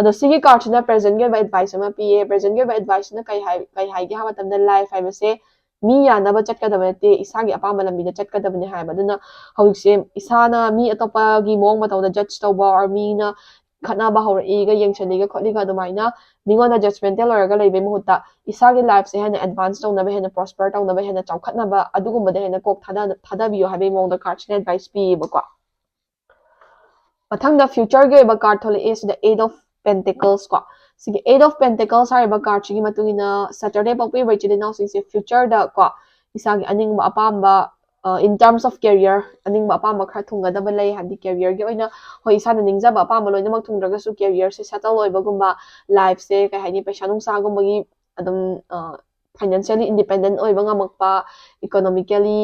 ꯑꯗꯣ ꯁꯤꯒꯤ ꯀꯥꯔꯠꯁꯤꯅ ꯄ꯭ꯔꯦꯖꯦꯟꯒꯤ ꯑꯣꯏꯕ ꯑꯦꯗꯚꯥꯏꯁ ꯑꯃ ꯄꯤꯌꯦ꯫ ꯄ꯭ꯔꯦꯖꯦꯟꯒꯤ ꯑꯣꯏꯕ ꯑꯦꯗꯚꯥꯏꯁꯁꯤꯅ ꯀꯩ ꯍꯥꯏ ꯀꯩ ꯍꯥꯏꯒꯦ ꯍꯥꯏꯕ ꯃꯇꯝꯗ, ꯂꯥꯏꯐ ꯍꯥꯏꯕꯁꯦ ꯃꯤ ꯌꯥꯅꯕ ꯆꯠꯀꯗꯕ ꯅꯠꯇꯦ, ꯏꯁꯥꯒꯤ ꯑꯄꯥꯝꯕ ꯂꯝꯕꯤꯗ ꯆꯠꯀꯗꯕꯅꯦ ꯍꯥꯏꯕ꯫ ꯑꯗꯨꯅ ꯍꯧꯖꯤꯛꯁꯦ ꯏꯁꯥꯅ ꯃꯤ ꯑꯇꯣꯞꯄꯒꯤ ꯃꯑꯣꯡ ꯃꯇꯧꯗ ꯖꯠꯖ ꯇꯧꯕ ꯑꯣꯔ ꯃꯤꯅ ꯈꯠꯅꯕ ꯍꯧꯔꯛꯏꯒ ꯌꯦꯡꯁꯤꯜꯂꯤꯒ ꯈꯣꯠꯂꯤꯒ ꯑꯗꯨꯃꯥꯏꯅ ꯃꯤꯉꯣꯟꯗ ꯖꯖꯃꯦꯟꯇꯦꯜ ꯑꯣꯏꯔꯒ ꯂꯩꯕꯩ ꯃꯍꯨꯠꯇ ꯏꯁꯥꯒꯤ ꯂꯥꯏꯐꯁꯦ ꯍꯦꯟꯅ ꯑꯦꯗꯚꯥꯟꯁ ꯇꯧꯅꯕ, ꯍꯦꯟꯅ ꯄ꯭ꯔꯣꯁꯄꯔ ꯇꯧꯅꯕ, ꯍꯦꯟꯅ ꯆꯥꯎꯈꯠꯅꯕ ꯑꯗꯨꯒꯨꯝꯕꯗ ꯍꯦꯟꯅ ꯀꯣꯛ ꯊꯥꯗ ꯊꯥꯗꯕꯤꯌꯣ ꯍꯥꯏꯕꯒꯤ ꯃꯑꯣꯡꯗ ꯀꯥꯔꯠꯁꯤꯅ ꯑꯦꯗꯚꯥꯏꯁ ꯄꯤꯌꯦꯕꯀꯣ꯫ ꯃꯊꯪꯗ ꯐ꯭ꯌꯨꯆꯔꯒꯤ ꯑꯣꯏꯕ ꯀꯥꯔꯠ ꯊꯣꯛꯂꯛꯑꯦ ꯁꯤꯗ, ꯑꯦꯠ ꯑꯣꯐ ꯄꯦꯟꯇꯦꯀꯜꯁ ꯀꯣ꯫ ꯁꯤꯒꯤ ꯑꯦꯠ ꯑꯣꯐ ꯄꯦꯟꯇꯦꯀꯜꯁ ꯍꯥꯏꯔꯤꯕ ꯀꯥꯔꯠꯁꯤꯒꯤ ꯃꯇꯨꯡ ꯏꯟꯅ ꯁꯦꯇꯔꯗꯦ ꯄꯣꯛꯄꯤꯕ ꯏꯆꯤꯜ ꯏꯅꯥꯎꯁꯤꯡꯁꯦ ꯐ꯭ꯌꯨꯆꯔꯗ ꯀꯣ ꯏꯁꯥꯒꯤ ꯑꯅꯤꯡꯕ ꯑꯄꯥꯝꯕ, ꯏꯟ ꯇꯔꯝꯁ ꯑꯣꯐ ꯀꯦꯔꯤꯌꯔ, ꯑꯅꯤꯡꯕ ꯑꯄꯥꯝꯕ ꯈꯔ ꯊꯨꯡꯒꯗꯕ ꯂꯩ꯫ ꯍꯥꯏꯕꯗꯤ ꯀꯦꯔꯤꯌꯔꯒꯤ ꯑꯣꯏꯅ ꯍꯣꯏ ꯏꯁꯥꯅ ꯅꯤꯡꯖꯕ ꯑꯄꯥꯝꯕ ꯂꯣꯏꯅꯃꯛ ꯊꯨꯡꯗ꯭ꯔꯒꯁꯨ ꯀꯦꯔꯤꯌꯔꯁꯦ ꯁꯦꯇꯜ ꯑꯣꯏꯕꯒꯨꯝꯕ, ꯂꯥꯏꯐꯁꯦ ꯀꯩ ꯍꯥꯏꯅꯤ, ꯄꯩꯁꯥ ꯅꯨꯡꯁꯥꯒꯨꯝꯕꯒꯤ ꯑꯗꯨꯝ ꯐꯥꯏꯅꯥꯟꯁꯤꯌꯦꯜꯂꯤ ꯏꯟꯗꯤꯄꯦꯟꯗꯦꯟ ꯑꯣꯏꯕ ꯉꯝꯃꯛꯄ, ꯏꯀꯣꯅꯣꯃꯤꯀꯦꯜꯂꯤ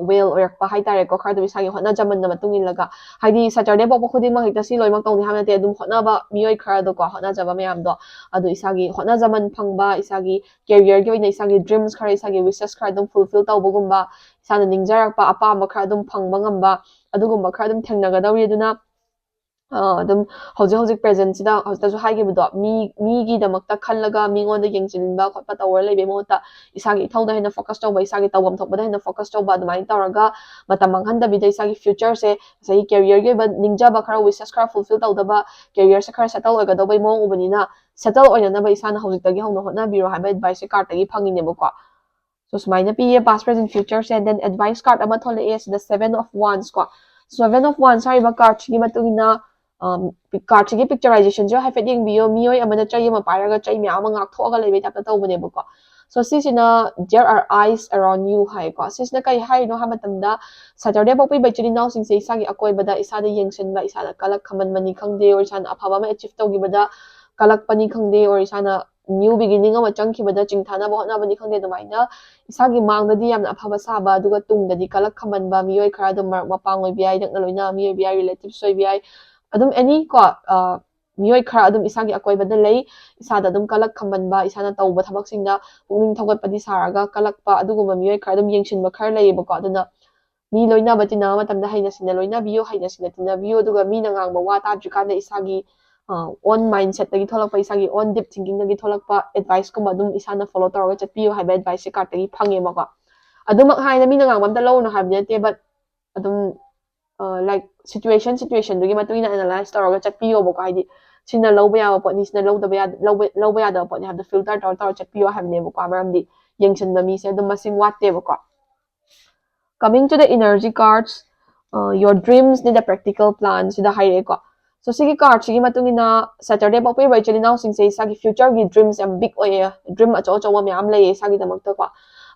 ꯋꯦꯜ ꯑꯣꯏꯔꯛꯄ ꯍꯥꯏꯇꯥꯔꯦꯀꯣ, ꯈꯔ ꯑꯗꯨꯝ ꯏꯁꯥꯒꯤ ꯍꯣꯠꯅꯖꯃꯟꯗ ꯃꯇꯨꯡ ꯏꯜꯂꯒ꯫ ꯍꯥꯏꯗꯤ ꯁꯦꯇꯔꯗꯦ ꯄꯣꯛꯄ ꯈꯨꯗꯤꯡꯃꯛ ꯍꯦꯛꯇ ꯁꯤ ꯂꯣꯏꯅꯃꯛ ꯇꯧꯅꯤ ꯍꯥꯏꯕ ꯅꯠꯇꯦ꯫ ꯑꯗꯨꯝ ꯍꯣꯠꯅꯕ ꯃꯤꯑꯣꯏ ꯈꯔꯗꯣꯀꯣ, ꯍꯣꯠꯅꯖꯕ ꯃꯌꯥꯝꯗꯣ ꯑꯗꯨ ꯏꯁꯥꯒꯤ ꯍꯣꯠꯅꯖꯃꯟ ꯐꯪꯕ, ꯏꯁꯥꯒꯤ ꯀꯦꯔꯤꯌꯔꯒꯤ ꯑꯣꯏꯅ ꯏꯁꯥꯒꯤ ꯗ꯭ꯔꯤꯝꯁ ꯈꯔ, ꯏꯁꯥꯒꯤ ꯋꯤꯁꯦꯁ ꯈꯔ ꯑꯗꯨꯝ ꯐꯨꯜꯐꯤꯜ ꯇꯧꯕꯒꯨꯝꯕ, ꯏꯁꯥꯅ ꯅꯤꯡꯖꯔꯛꯄ ꯑꯄꯥꯝꯕ ꯈꯔ ꯑꯗꯨꯝ ꯐꯪꯕ ꯉꯝꯕ, ꯑꯗꯨꯒꯨꯝꯕ ꯈꯔ ꯑꯗꯨꯝ ꯊꯦꯡꯅꯒꯗꯧꯔꯤ꯫ ꯑꯗꯨꯅ ꯑꯗꯨꯝ ꯍꯧꯖꯤꯛ ꯍꯧꯖꯤꯛ ꯄ꯭ꯔꯦꯖꯦꯟꯁꯤꯗ ꯍꯧꯖꯤꯛꯇꯁꯨ ꯍꯥꯏꯈꯤꯕꯗꯣ, ꯃꯤ ꯃꯤꯒꯤꯗꯃꯛꯇ ꯈꯜꯂꯒ ꯃꯤꯉꯣꯟꯗ ꯌꯦꯡꯁꯤꯟꯕ ꯈꯣꯠꯄ ꯇꯧꯔ ꯂꯩꯕꯩ ꯃꯍꯨꯠꯇ ꯏꯁꯥꯒꯤ ꯏꯊꯧꯗ ꯍꯦꯟꯅ ꯐꯣꯀꯁ ꯇꯧꯕ, ꯏꯁꯥꯒꯤ ꯇꯧꯐꯝ ꯊꯣꯛꯄꯗ ꯍꯦꯟꯅ ꯐꯣꯀꯁ ꯇꯧꯕ, ꯑꯗꯨꯃꯥꯏꯅ ꯇꯧꯔꯒ ꯃꯇꯝ ꯃꯥꯡꯍꯟꯗꯕꯤꯗ ꯏꯁꯥꯒꯤ ꯐ꯭ꯌꯨꯆꯔꯁꯦ, ꯉꯁꯥꯏꯒꯤ ꯀꯦꯔꯤꯌꯔꯒꯤ ꯑꯣꯏꯕ ꯅꯤꯡꯖꯕ ꯈꯔ, ꯋꯤꯁꯦꯁ ꯈꯔ ꯐꯨꯜꯐꯤꯜ ꯇꯧꯗꯕ, ꯀꯦꯔꯤꯌꯔꯁꯦ ꯈꯔ ꯁꯦꯇꯜ ꯑꯣꯏꯒꯗꯧꯕꯩ ꯃꯑꯣꯡ ꯎꯕꯅꯤꯅ, ꯁꯦꯇꯜ ꯑꯣꯏꯅꯅꯕ ꯏꯁꯥꯅ ꯍꯧꯖꯤꯛꯇꯒꯤ ꯍꯧꯅ ꯍꯣꯠꯅꯕꯤꯔꯣ ꯍꯥꯏꯕ ꯑꯦꯗꯚꯥꯏꯁꯁꯦ ꯀꯥꯔꯠꯇꯒꯤ ꯐꯪꯉꯤꯅꯦꯕꯀꯣ꯫ So ꯁꯨꯃꯥꯏꯅ ꯄꯤꯌꯦ, past, present, future ꯁꯦ꯫ Then advice card ꯑꯃ ꯊꯣꯛꯂꯛꯑꯦ ꯁꯤꯗ, Seven of Wands ꯀꯣ꯫ Seven of Wands ꯍꯥꯏꯔꯤꯕ ꯀꯥꯔꯠꯁꯤꯒꯤ ꯃꯇꯨꯡ ꯏꯟꯅ, ꯀꯥꯔꯠꯁꯤꯒꯤ ꯄꯤꯛꯆꯔꯥꯏꯖꯦꯁꯟꯁꯨ ꯍꯥꯏꯐꯦꯠ ꯌꯦꯡꯕꯤꯌꯣ꯫ ꯃꯤꯑꯣꯏ ꯑꯃꯅ ꯆꯩ ꯑꯃ ꯄꯥꯏꯔꯒ ꯆꯩ ꯃꯌꯥꯝ ꯑꯃ ꯉꯥꯛꯊꯣꯛꯑꯒ ꯂꯩꯕꯩ ꯇꯥꯏꯞꯇ ꯇꯧꯕꯅꯦꯕꯀꯣ꯫ So ꯁꯤꯁꯤꯅ, "There are eyes around you" ꯍꯥꯏꯀꯣ꯫ ꯁꯤꯁꯤꯅ ꯀꯩ ꯍꯥꯏꯔꯤꯅꯣ ꯍꯥꯏꯕ ꯃꯇꯝꯗ, ꯁꯦꯇꯔꯗꯦ ꯄꯣꯛꯄꯤꯕ ꯏꯆꯤꯜ ꯏꯅꯥꯎꯁꯤꯡꯁꯦ ꯏꯁꯥꯒꯤ ꯑꯀꯣꯏꯕꯗ ꯏꯁꯥꯗ ꯌꯦꯡꯁꯤꯟꯕ, ꯏꯁꯥꯗ ꯀꯂꯛ ꯈꯝꯃꯟꯕꯅꯤ ꯈꯪꯗꯦ, ꯑꯣꯔ ꯏꯁꯥꯅ ꯑꯐꯕ ꯑꯃ ꯑꯦꯆꯤꯞ ꯇꯧꯈꯤꯕꯗ ꯀꯂꯛꯄꯅꯤ ꯈꯪꯗꯦ, ꯑꯣꯔ ꯏꯁꯥꯅ new beginning ꯑꯃ ꯆꯪꯈꯤꯕꯗ ꯆꯤꯡꯊꯅꯕ ꯍꯣꯠꯅꯕꯅꯤ ꯈꯪꯗꯦ, ꯑꯗꯨꯃꯥꯏꯅ ꯏꯁꯥꯒꯤ ꯃꯥꯡꯗꯗꯤ ꯌꯥꯝꯅ ꯑꯐꯕ ꯁꯥꯕ, ꯑꯗꯨꯒ ꯇꯨꯡꯗꯗꯤ ꯀꯂꯛ ꯈꯝꯕꯟꯕ ꯃꯤꯑꯣꯏ ꯈꯔ, ꯑꯗꯨꯝ ꯃꯔꯨꯞ ꯃꯄꯥꯡ ꯑꯣꯏꯕ ꯌꯥꯏ, ꯅꯛꯅ ꯂꯣꯏꯅꯕ ꯃꯤ ꯑꯣꯏꯕ ꯌꯥꯏ, relatives ꯑꯣꯏꯕ ꯌꯥꯏ, ꯑꯗꯨꯝ any ꯀꯣ, ꯑ, ꯃꯤꯑꯣꯏ ꯈꯔ ꯑꯗꯨꯝ ꯏꯁꯥꯒꯤ ꯑꯀꯣꯏꯕꯗ ꯂꯩ, ꯏꯁꯥꯗ ꯑꯗꯨꯝ ꯀꯂꯛ ꯈꯝꯕꯟꯕ, ꯏꯁꯥꯅ ꯇꯧꯕ ꯊꯕꯛꯁꯤꯡꯗ ꯄꯨꯛꯅꯤꯡ ꯊꯧꯒꯠꯄꯗꯤ ꯁꯥꯔꯒ ꯀꯂꯛꯄ, ꯑꯗꯨꯒꯨꯝꯕ ꯃꯤꯑꯣꯏ ꯈꯔ ꯑꯗꯨꯝ ꯌꯦꯡꯁꯤꯟꯕ ꯈꯔ ꯂꯩꯌꯦꯕꯀꯣ꯫ ꯑꯗꯨꯅ ꯃꯤ ꯂꯣꯏꯅꯕ ꯇꯤꯟꯅꯕ ꯃꯇꯝꯗ ꯍꯩꯅ ꯁꯤꯡꯅ ꯂꯣꯏꯅꯕꯤꯌꯨ, ꯍꯩꯅ ꯁꯤꯡꯅ ꯇꯤꯟꯅꯕꯤꯌꯨ, ꯑꯗꯨꯒ ꯃꯤꯅ ꯉꯥꯡꯕ ꯋꯥ ꯇꯥꯗ꯭ꯔꯤꯀꯥꯟꯗ ꯏꯁꯥꯒꯤ ꯑꯣꯟ ꯃꯥꯏꯟꯁꯦꯠꯇꯒꯤ ꯊꯣꯛꯂꯛꯄ, ꯏꯁꯥꯒꯤ ꯑꯣꯟ ꯗꯤꯞ ꯊꯤꯡꯀꯤꯡꯗꯒꯤ ꯊꯣꯛꯂꯛꯄ ꯑꯦꯗꯚꯥꯏꯁꯀꯨꯝꯕ ꯑꯗꯨꯝ ꯏꯁꯥꯅ ꯐꯣꯂꯣ ꯇꯧꯔꯒ ꯆꯠꯄꯤꯌꯨ ꯍꯥꯏꯕ ꯑꯦꯗꯚꯥꯏꯁꯁꯦ ꯀꯥꯔꯠꯇꯒꯤ ꯐꯪꯉꯦꯕꯀꯣ꯫ ꯑꯗꯨꯃꯛ ꯍꯥꯏꯅ ꯃꯤꯅ ꯉꯥꯡꯕ ꯑꯝꯇ ꯂꯧꯔꯨꯅꯨ ꯍꯥꯏꯕꯗꯤ ꯅꯠꯇꯦ, but ꯑꯗꯨꯝ ꯂꯥꯏꯛ ꯁꯤꯆꯨꯋꯦꯁꯟ ꯁꯤꯆꯨꯋꯦꯁꯟꯗꯨꯒꯤ ꯃꯇꯨꯡ ꯏꯟꯅ ꯑꯦꯅꯥꯂꯥꯏꯁ ꯇꯧꯔꯒ ꯆꯠꯄꯤꯌꯣꯕꯀꯣ꯫ ꯍꯥꯏꯗꯤ ꯁꯤꯅ ꯂꯧꯕ ꯌꯥꯕ ꯄꯣꯠꯅꯤ, ꯁꯤꯅ ꯂꯧꯗꯕ ꯌꯥ- ꯂꯧꯕ ꯂꯧꯕ ꯌꯥꯗꯕ ꯄꯣꯠꯅꯤ ꯍꯥꯏꯕꯗꯣ ꯐꯤꯜꯇꯔ ꯇꯧꯔ ꯇꯧꯔ ꯆꯠꯄꯤꯌꯣ ꯍꯥꯏꯕꯅꯦꯕꯀꯣ꯫ ꯃꯔꯝꯗꯤ ꯌꯦꯡꯁꯤꯟꯕ ꯃꯤꯁꯦ ꯑꯗꯨꯝ ꯃꯁꯤꯡ ꯋꯥꯠꯇꯦꯕꯀꯣ꯫ Coming to the energy cards, uh, your dreams need a practical plan ꯁꯤꯗ ꯍꯥꯏꯔꯛꯑꯦꯀꯣ꯫ So ꯁꯤꯒꯤ ꯀꯥꯔꯠꯁꯤꯒꯤ ꯃꯇꯨꯡ ꯏꯟꯅ ꯁꯦꯇꯔꯗꯦ ꯄꯣꯛꯄꯤꯕ ꯏꯆꯤꯜ ꯏꯅꯥꯎꯁꯤꯡꯁꯦ ꯏꯁꯥꯒꯤ ꯐ꯭ꯌꯨꯆꯔꯒꯤ ꯗ꯭ꯔꯤꯝꯁ ꯌꯥꯝ ꯕꯤꯛ ꯑꯣꯏꯌꯦ, ꯗ꯭ꯔꯤꯝ ꯑꯆꯧ ꯑꯆꯧꯕ ꯃꯌꯥꯝ ꯂꯩꯌꯦ ꯏꯁꯥꯒꯤꯗꯃꯛꯇꯀꯣ꯫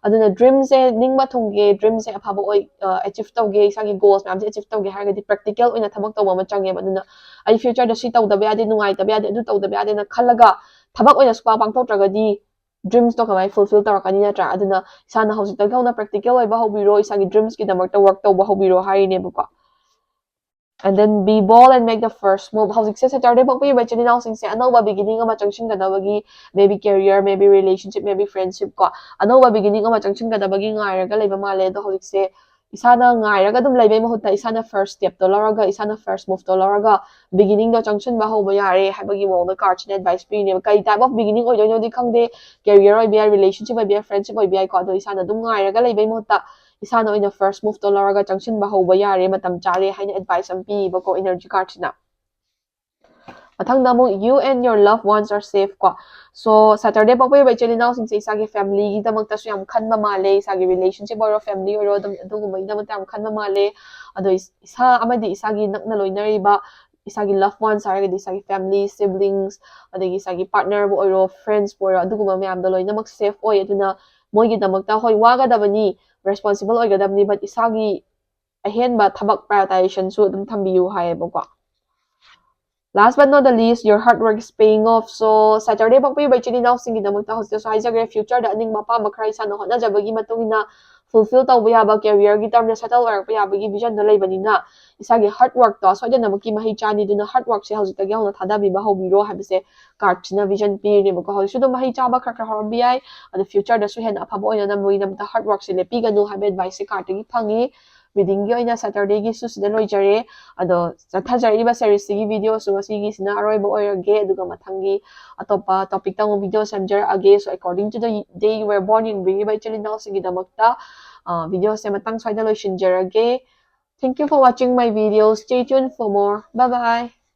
ꯑꯗꯨꯅ ꯗ꯭ꯔꯤꯝꯁꯦ ꯅꯤꯡꯕ ꯊꯨꯡꯒꯦ, ꯗ꯭ꯔꯤꯝꯁꯦ ꯑꯐꯕ ꯑꯣꯏ, ꯑꯆꯤꯞ ꯇꯧꯒꯦ, ꯏꯁꯥꯒꯤ ꯒꯣꯜꯁ ꯃꯌꯥꯝꯁꯦ ꯑꯆꯤꯞ ꯇꯧꯒꯦ ꯍꯥꯏꯔꯒꯗꯤ ꯄ꯭ꯔꯦꯛꯇꯤꯀꯦꯜ ꯑꯣꯏꯅ ꯊꯕꯛ ꯇꯧꯕ ꯑꯃ ꯆꯪꯉꯦꯕ꯫ ꯑꯗꯨꯅ ꯑꯩ ꯐ꯭ꯌꯨꯆꯔꯗ ꯁꯤ ꯇꯧꯗꯕ ꯌꯥꯗꯦ, ꯅꯨꯡꯉꯥꯏꯇꯕ ꯌꯥꯗꯦ, ꯑꯗꯨ ꯇꯧꯗꯕ ꯌꯥꯗꯦꯅ ꯈꯜꯂꯒ ꯊꯕꯛ ꯑꯣꯏꯅ ꯁꯨꯡꯄꯥꯡ ꯄꯥꯡꯊꯣꯛꯇ꯭ꯔꯒꯗꯤ ꯗ꯭ꯔꯤꯝꯁꯇꯣ ꯀꯃꯥꯏꯅ ꯐꯨꯜꯐꯤꯜ ꯇꯧꯔꯛꯀꯅꯤ, ꯅꯠꯇ꯭ꯔꯥ? ꯑꯗꯨꯅ ꯏꯁꯥꯅ ꯍꯧꯖꯤꯛꯇꯒꯤ ꯍꯧꯅ ꯄ꯭ꯔꯦꯛꯇꯤꯀꯦꯜ ꯑꯣꯏꯕ ꯍꯧꯕꯤꯔꯣ, ꯏꯁꯥꯒꯤ ꯗ꯭ꯔꯤꯝꯁꯀꯤꯗꯃꯛꯇ ꯋꯔꯛ ꯇꯧꯕ ꯍꯧꯕꯤꯔꯣ ꯍꯥꯏꯔꯤꯅꯦꯕꯀꯣ꯫ And then be bold and make the first move. ꯍꯧꯖꯤꯛꯁꯦ ꯁꯦꯇꯔꯗꯦ ꯄꯣꯛꯄꯤꯕ ꯏꯆꯤꯜ ꯏꯅꯥꯎꯁꯤꯡꯁꯦ ꯑꯅꯧꯕ ꯕꯤꯒꯤꯅꯤꯡ ꯑꯃ ꯆꯪꯁꯤꯟꯒꯗꯕꯒꯤ, maybe career, maybe relationship, maybe friendship ꯀꯣ, ꯑꯅꯧꯕ ꯕꯤꯒꯤꯅꯤꯡ ꯑꯃ ꯆꯪꯁꯤꯟꯒꯗꯕꯒꯤ ꯉꯥꯏꯔꯒ ꯂꯩꯕ ꯃꯥꯜꯂꯦ꯫ ꯑꯗꯣ ꯍꯧꯖꯤꯛꯁꯦ ꯏꯁꯥꯅ ꯉꯥꯏꯔꯒ ꯑꯗꯨꯝ ꯂꯩꯕꯩ ꯃꯍꯨꯠꯇ ꯏꯁꯥꯅ ꯐꯥꯔꯁ ꯁ꯭ꯇꯦꯞꯇꯣ ꯂꯧꯔꯒ, ꯏꯁꯥꯅ ꯐꯥꯔꯁ ꯃꯨꯚꯇꯣ ꯂꯧꯔꯒ ꯕꯤꯒꯤꯅꯤꯡꯗꯣ ꯆꯪꯁꯤꯟꯕ ꯍꯧꯕ ꯌꯥꯔꯦ ꯍꯥꯏꯕꯒꯤ ꯃꯑꯣꯡꯗ ꯀꯥꯔꯠꯁꯤꯅ ꯑꯦꯗꯚꯥꯏꯁ ꯄꯤꯔꯤꯅꯦꯕ꯫ ꯀꯔꯤ type of beginning ꯑꯣꯏꯗꯣꯏꯅꯣꯗꯤ ꯈꯪꯗꯦ, ꯀꯦꯔꯤꯌꯔ ꯑꯣꯏꯕ ꯌꯥꯏ, ꯔꯤꯂꯦꯁꯟꯁꯤꯞ ꯑꯣꯏꯕ ꯌꯥꯏ, ꯐ꯭ꯔꯦꯟꯁꯤꯞ ꯑꯣꯏꯕ ꯌꯥꯏꯀꯣ꯫ ꯑꯗꯣ ꯏꯁꯥꯅ ꯑꯗꯨꯝ ꯉꯥꯏꯔꯒ ꯂꯩꯕꯩ ꯃꯍꯨꯠꯇ ꯏꯁꯥꯅ ꯑꯣꯏꯅ ꯐꯥꯔꯁ ꯃꯨꯚꯇꯣ ꯂꯧꯔꯒ ꯆꯪꯁꯤꯟꯕ ꯍꯧꯕ ꯌꯥꯔꯦ, ꯃꯇꯝ ꯆꯥꯔꯦ ꯍꯥꯏꯅ ꯑꯦꯗꯚꯥꯏꯁ ꯑꯃ ꯄꯤꯌꯦꯕꯀꯣ ꯏꯅꯔꯖꯤ ꯀꯥꯔꯠꯁꯤꯅ꯫ ꯃꯊꯪꯗ ꯑꯃꯨꯛ you and your loved ones are safe ꯀꯣ꯫ So ꯁꯦꯇꯔꯗꯦ ꯄꯣꯛꯄꯤꯕ ꯏꯆꯤꯜ ꯏꯅꯥꯎꯁꯤꯡꯁꯦ ꯏꯁꯥꯒꯤ ꯐꯦꯃꯤꯂꯤꯒꯤꯗꯃꯛꯇꯁꯨ ꯌꯥꯝ ꯈꯟꯕ ꯃꯥꯜꯂꯦ, ꯏꯁꯥꯒꯤ ꯔꯤꯂꯦꯁꯟꯁꯤꯞ ꯑꯣꯏꯔꯣ, ꯐꯦꯃꯤꯂꯤ ꯑꯣꯏꯔꯣ, ꯑꯗꯨꯝ ꯑꯗꯨꯒꯨꯝꯕꯒꯤꯗꯃꯛꯇ ꯌꯥꯝ ꯈꯟꯕ ꯃꯥꯜꯂꯦ꯫ ꯑꯗꯣ ꯏꯁ- ꯏꯁꯥ ꯑꯃꯗꯤ ꯏꯁꯥꯒꯤ ꯅꯛꯅ ꯂꯣꯏꯅꯔꯤꯕ ꯏꯁꯥꯒꯤ loved ones ꯍꯥꯏꯔꯒꯗꯤ ꯏꯁꯥꯒꯤ ꯐꯦꯃꯤꯂꯤ, ꯁꯤꯕ꯭ꯂꯤꯡꯁ, ꯑꯗꯒꯤ ꯏꯁꯥꯒꯤ ꯄꯥꯔꯠꯅꯔꯕꯨ ꯑꯣꯏꯔꯣ, ꯐ꯭ꯔꯦꯟꯁꯄꯨ ꯑꯣꯏꯔꯣ, ꯑꯗꯨꯒꯨꯝꯕ ꯃꯌꯥꯝꯗꯣ ꯂꯣꯏꯅꯃꯛ ꯁꯦꯐ ꯑꯣꯏ꯫ ꯑꯗꯨꯅ ꯃꯣꯏꯒꯤꯗꯃꯛꯇ ꯍꯣꯏ ꯋꯥꯒꯗꯕꯅꯤ, ꯔꯦꯁꯄꯣꯟꯁꯤꯕꯜ ꯑꯣꯏꯒꯗꯕꯅꯤ, but ꯏꯁꯥꯒꯤ ꯑꯍꯦꯟꯕ ꯊꯕꯛ ꯄ꯭ꯔꯥꯏꯌꯣꯔꯇꯥꯏꯖꯦꯁꯟꯁꯨ ꯑꯗꯨꯝ ꯊꯝꯕꯤꯌꯨ ꯍꯥꯏꯌꯦꯕꯀꯣ꯫ Last but not the least, your hard work is paying off. So, Saturday ꯄꯣꯛꯄꯤꯕ ꯏꯆꯤꯜ ꯏꯅꯥꯎꯁꯤꯡꯒꯤꯗꯃꯛꯇ ꯍꯧꯖꯤꯛꯇꯁꯨ ꯍꯥꯏꯖꯈ꯭ꯔꯦ, future ꯗ ꯑꯅꯤꯡꯕ ꯑꯄꯥꯝꯕ ꯈꯔ ꯏꯁꯥꯅ ꯍꯣꯠꯅꯖꯕꯒꯤ ꯃꯇꯨꯡ ꯏꯟꯅ fulfill ꯇꯧꯕ ꯌꯥꯕ career ꯒꯤ term ꯗ settle ꯑꯣꯏꯔꯛꯄ ꯌꯥꯕꯒꯤ vision ꯗꯣ ꯂꯩꯕꯅꯤꯅ, ꯏꯁꯥꯒꯤ hard work ꯇꯣ ꯁꯣꯏꯗꯅꯃꯛꯀꯤ ꯃꯍꯩ ꯆꯥꯅꯤ꯫ ꯑꯗꯨꯅ hard work ꯁꯦ ꯍꯧꯖꯤꯛꯇꯒꯤ ꯍꯧꯅ ꯊꯥꯗꯕꯤꯕ ꯍꯧꯕꯤꯔꯣ ꯍꯥꯏꯕꯁꯦ card ꯁꯤꯅ vision ꯄꯤꯔꯤꯅꯦꯕꯀꯣ꯫ ꯍꯧꯖꯤꯛꯁꯨ ꯑꯗꯨꯝ ꯃꯍꯩ ꯆꯥꯕ ꯈꯔ ꯈꯔ ꯍꯧꯔꯝꯕ ꯌꯥꯏ, ꯑꯗꯣ future ꯗꯁꯨ ꯍꯦꯟꯅ ꯑꯐꯕ ꯑꯣꯏꯅꯅꯕꯒꯤꯗꯃꯛꯇ hard work ꯁꯦ ꯂꯦꯞꯄꯤꯒꯅꯨ ꯍꯥꯏꯕ advice ꯁꯦ card ꯇꯒꯤ ꯐꯪꯉꯤ꯫ Reading ꯒꯤ ꯑꯣꯏꯅ Saturday ꯒꯤꯁꯨ ꯁꯤꯗ ꯂꯣꯏꯖꯔꯦ꯫ ꯑꯗꯣ ꯆꯠꯊꯖꯔꯛꯏꯕ series ꯁꯤꯒꯤ video ꯁꯨ ꯉꯁꯤꯒꯤꯁꯤꯅ ꯑꯔꯣꯏꯕ ꯑꯣꯏꯔꯒꯦ, ꯑꯗꯨꯒ ꯃꯊꯪꯒꯤ ꯑꯇꯣꯞꯄ topic ꯇ ꯑꯃꯨꯛ video ꯁꯦꯝꯖꯔꯛꯑꯒꯦ꯫ So, according to the day you were born ꯏꯟꯕꯤꯔꯤꯕ ꯏꯆꯤꯜ ꯏꯅꯥꯎꯁꯤꯡꯒꯤꯗꯃꯛꯇ video ꯁꯦ ꯃꯇꯥꯡ ꯁ꯭ꯋꯥꯏꯗ ꯂꯣꯏꯁꯤꯟꯖꯔꯒꯦ꯫ Thank you for watching my video. Stay tuned for more. Bye bye.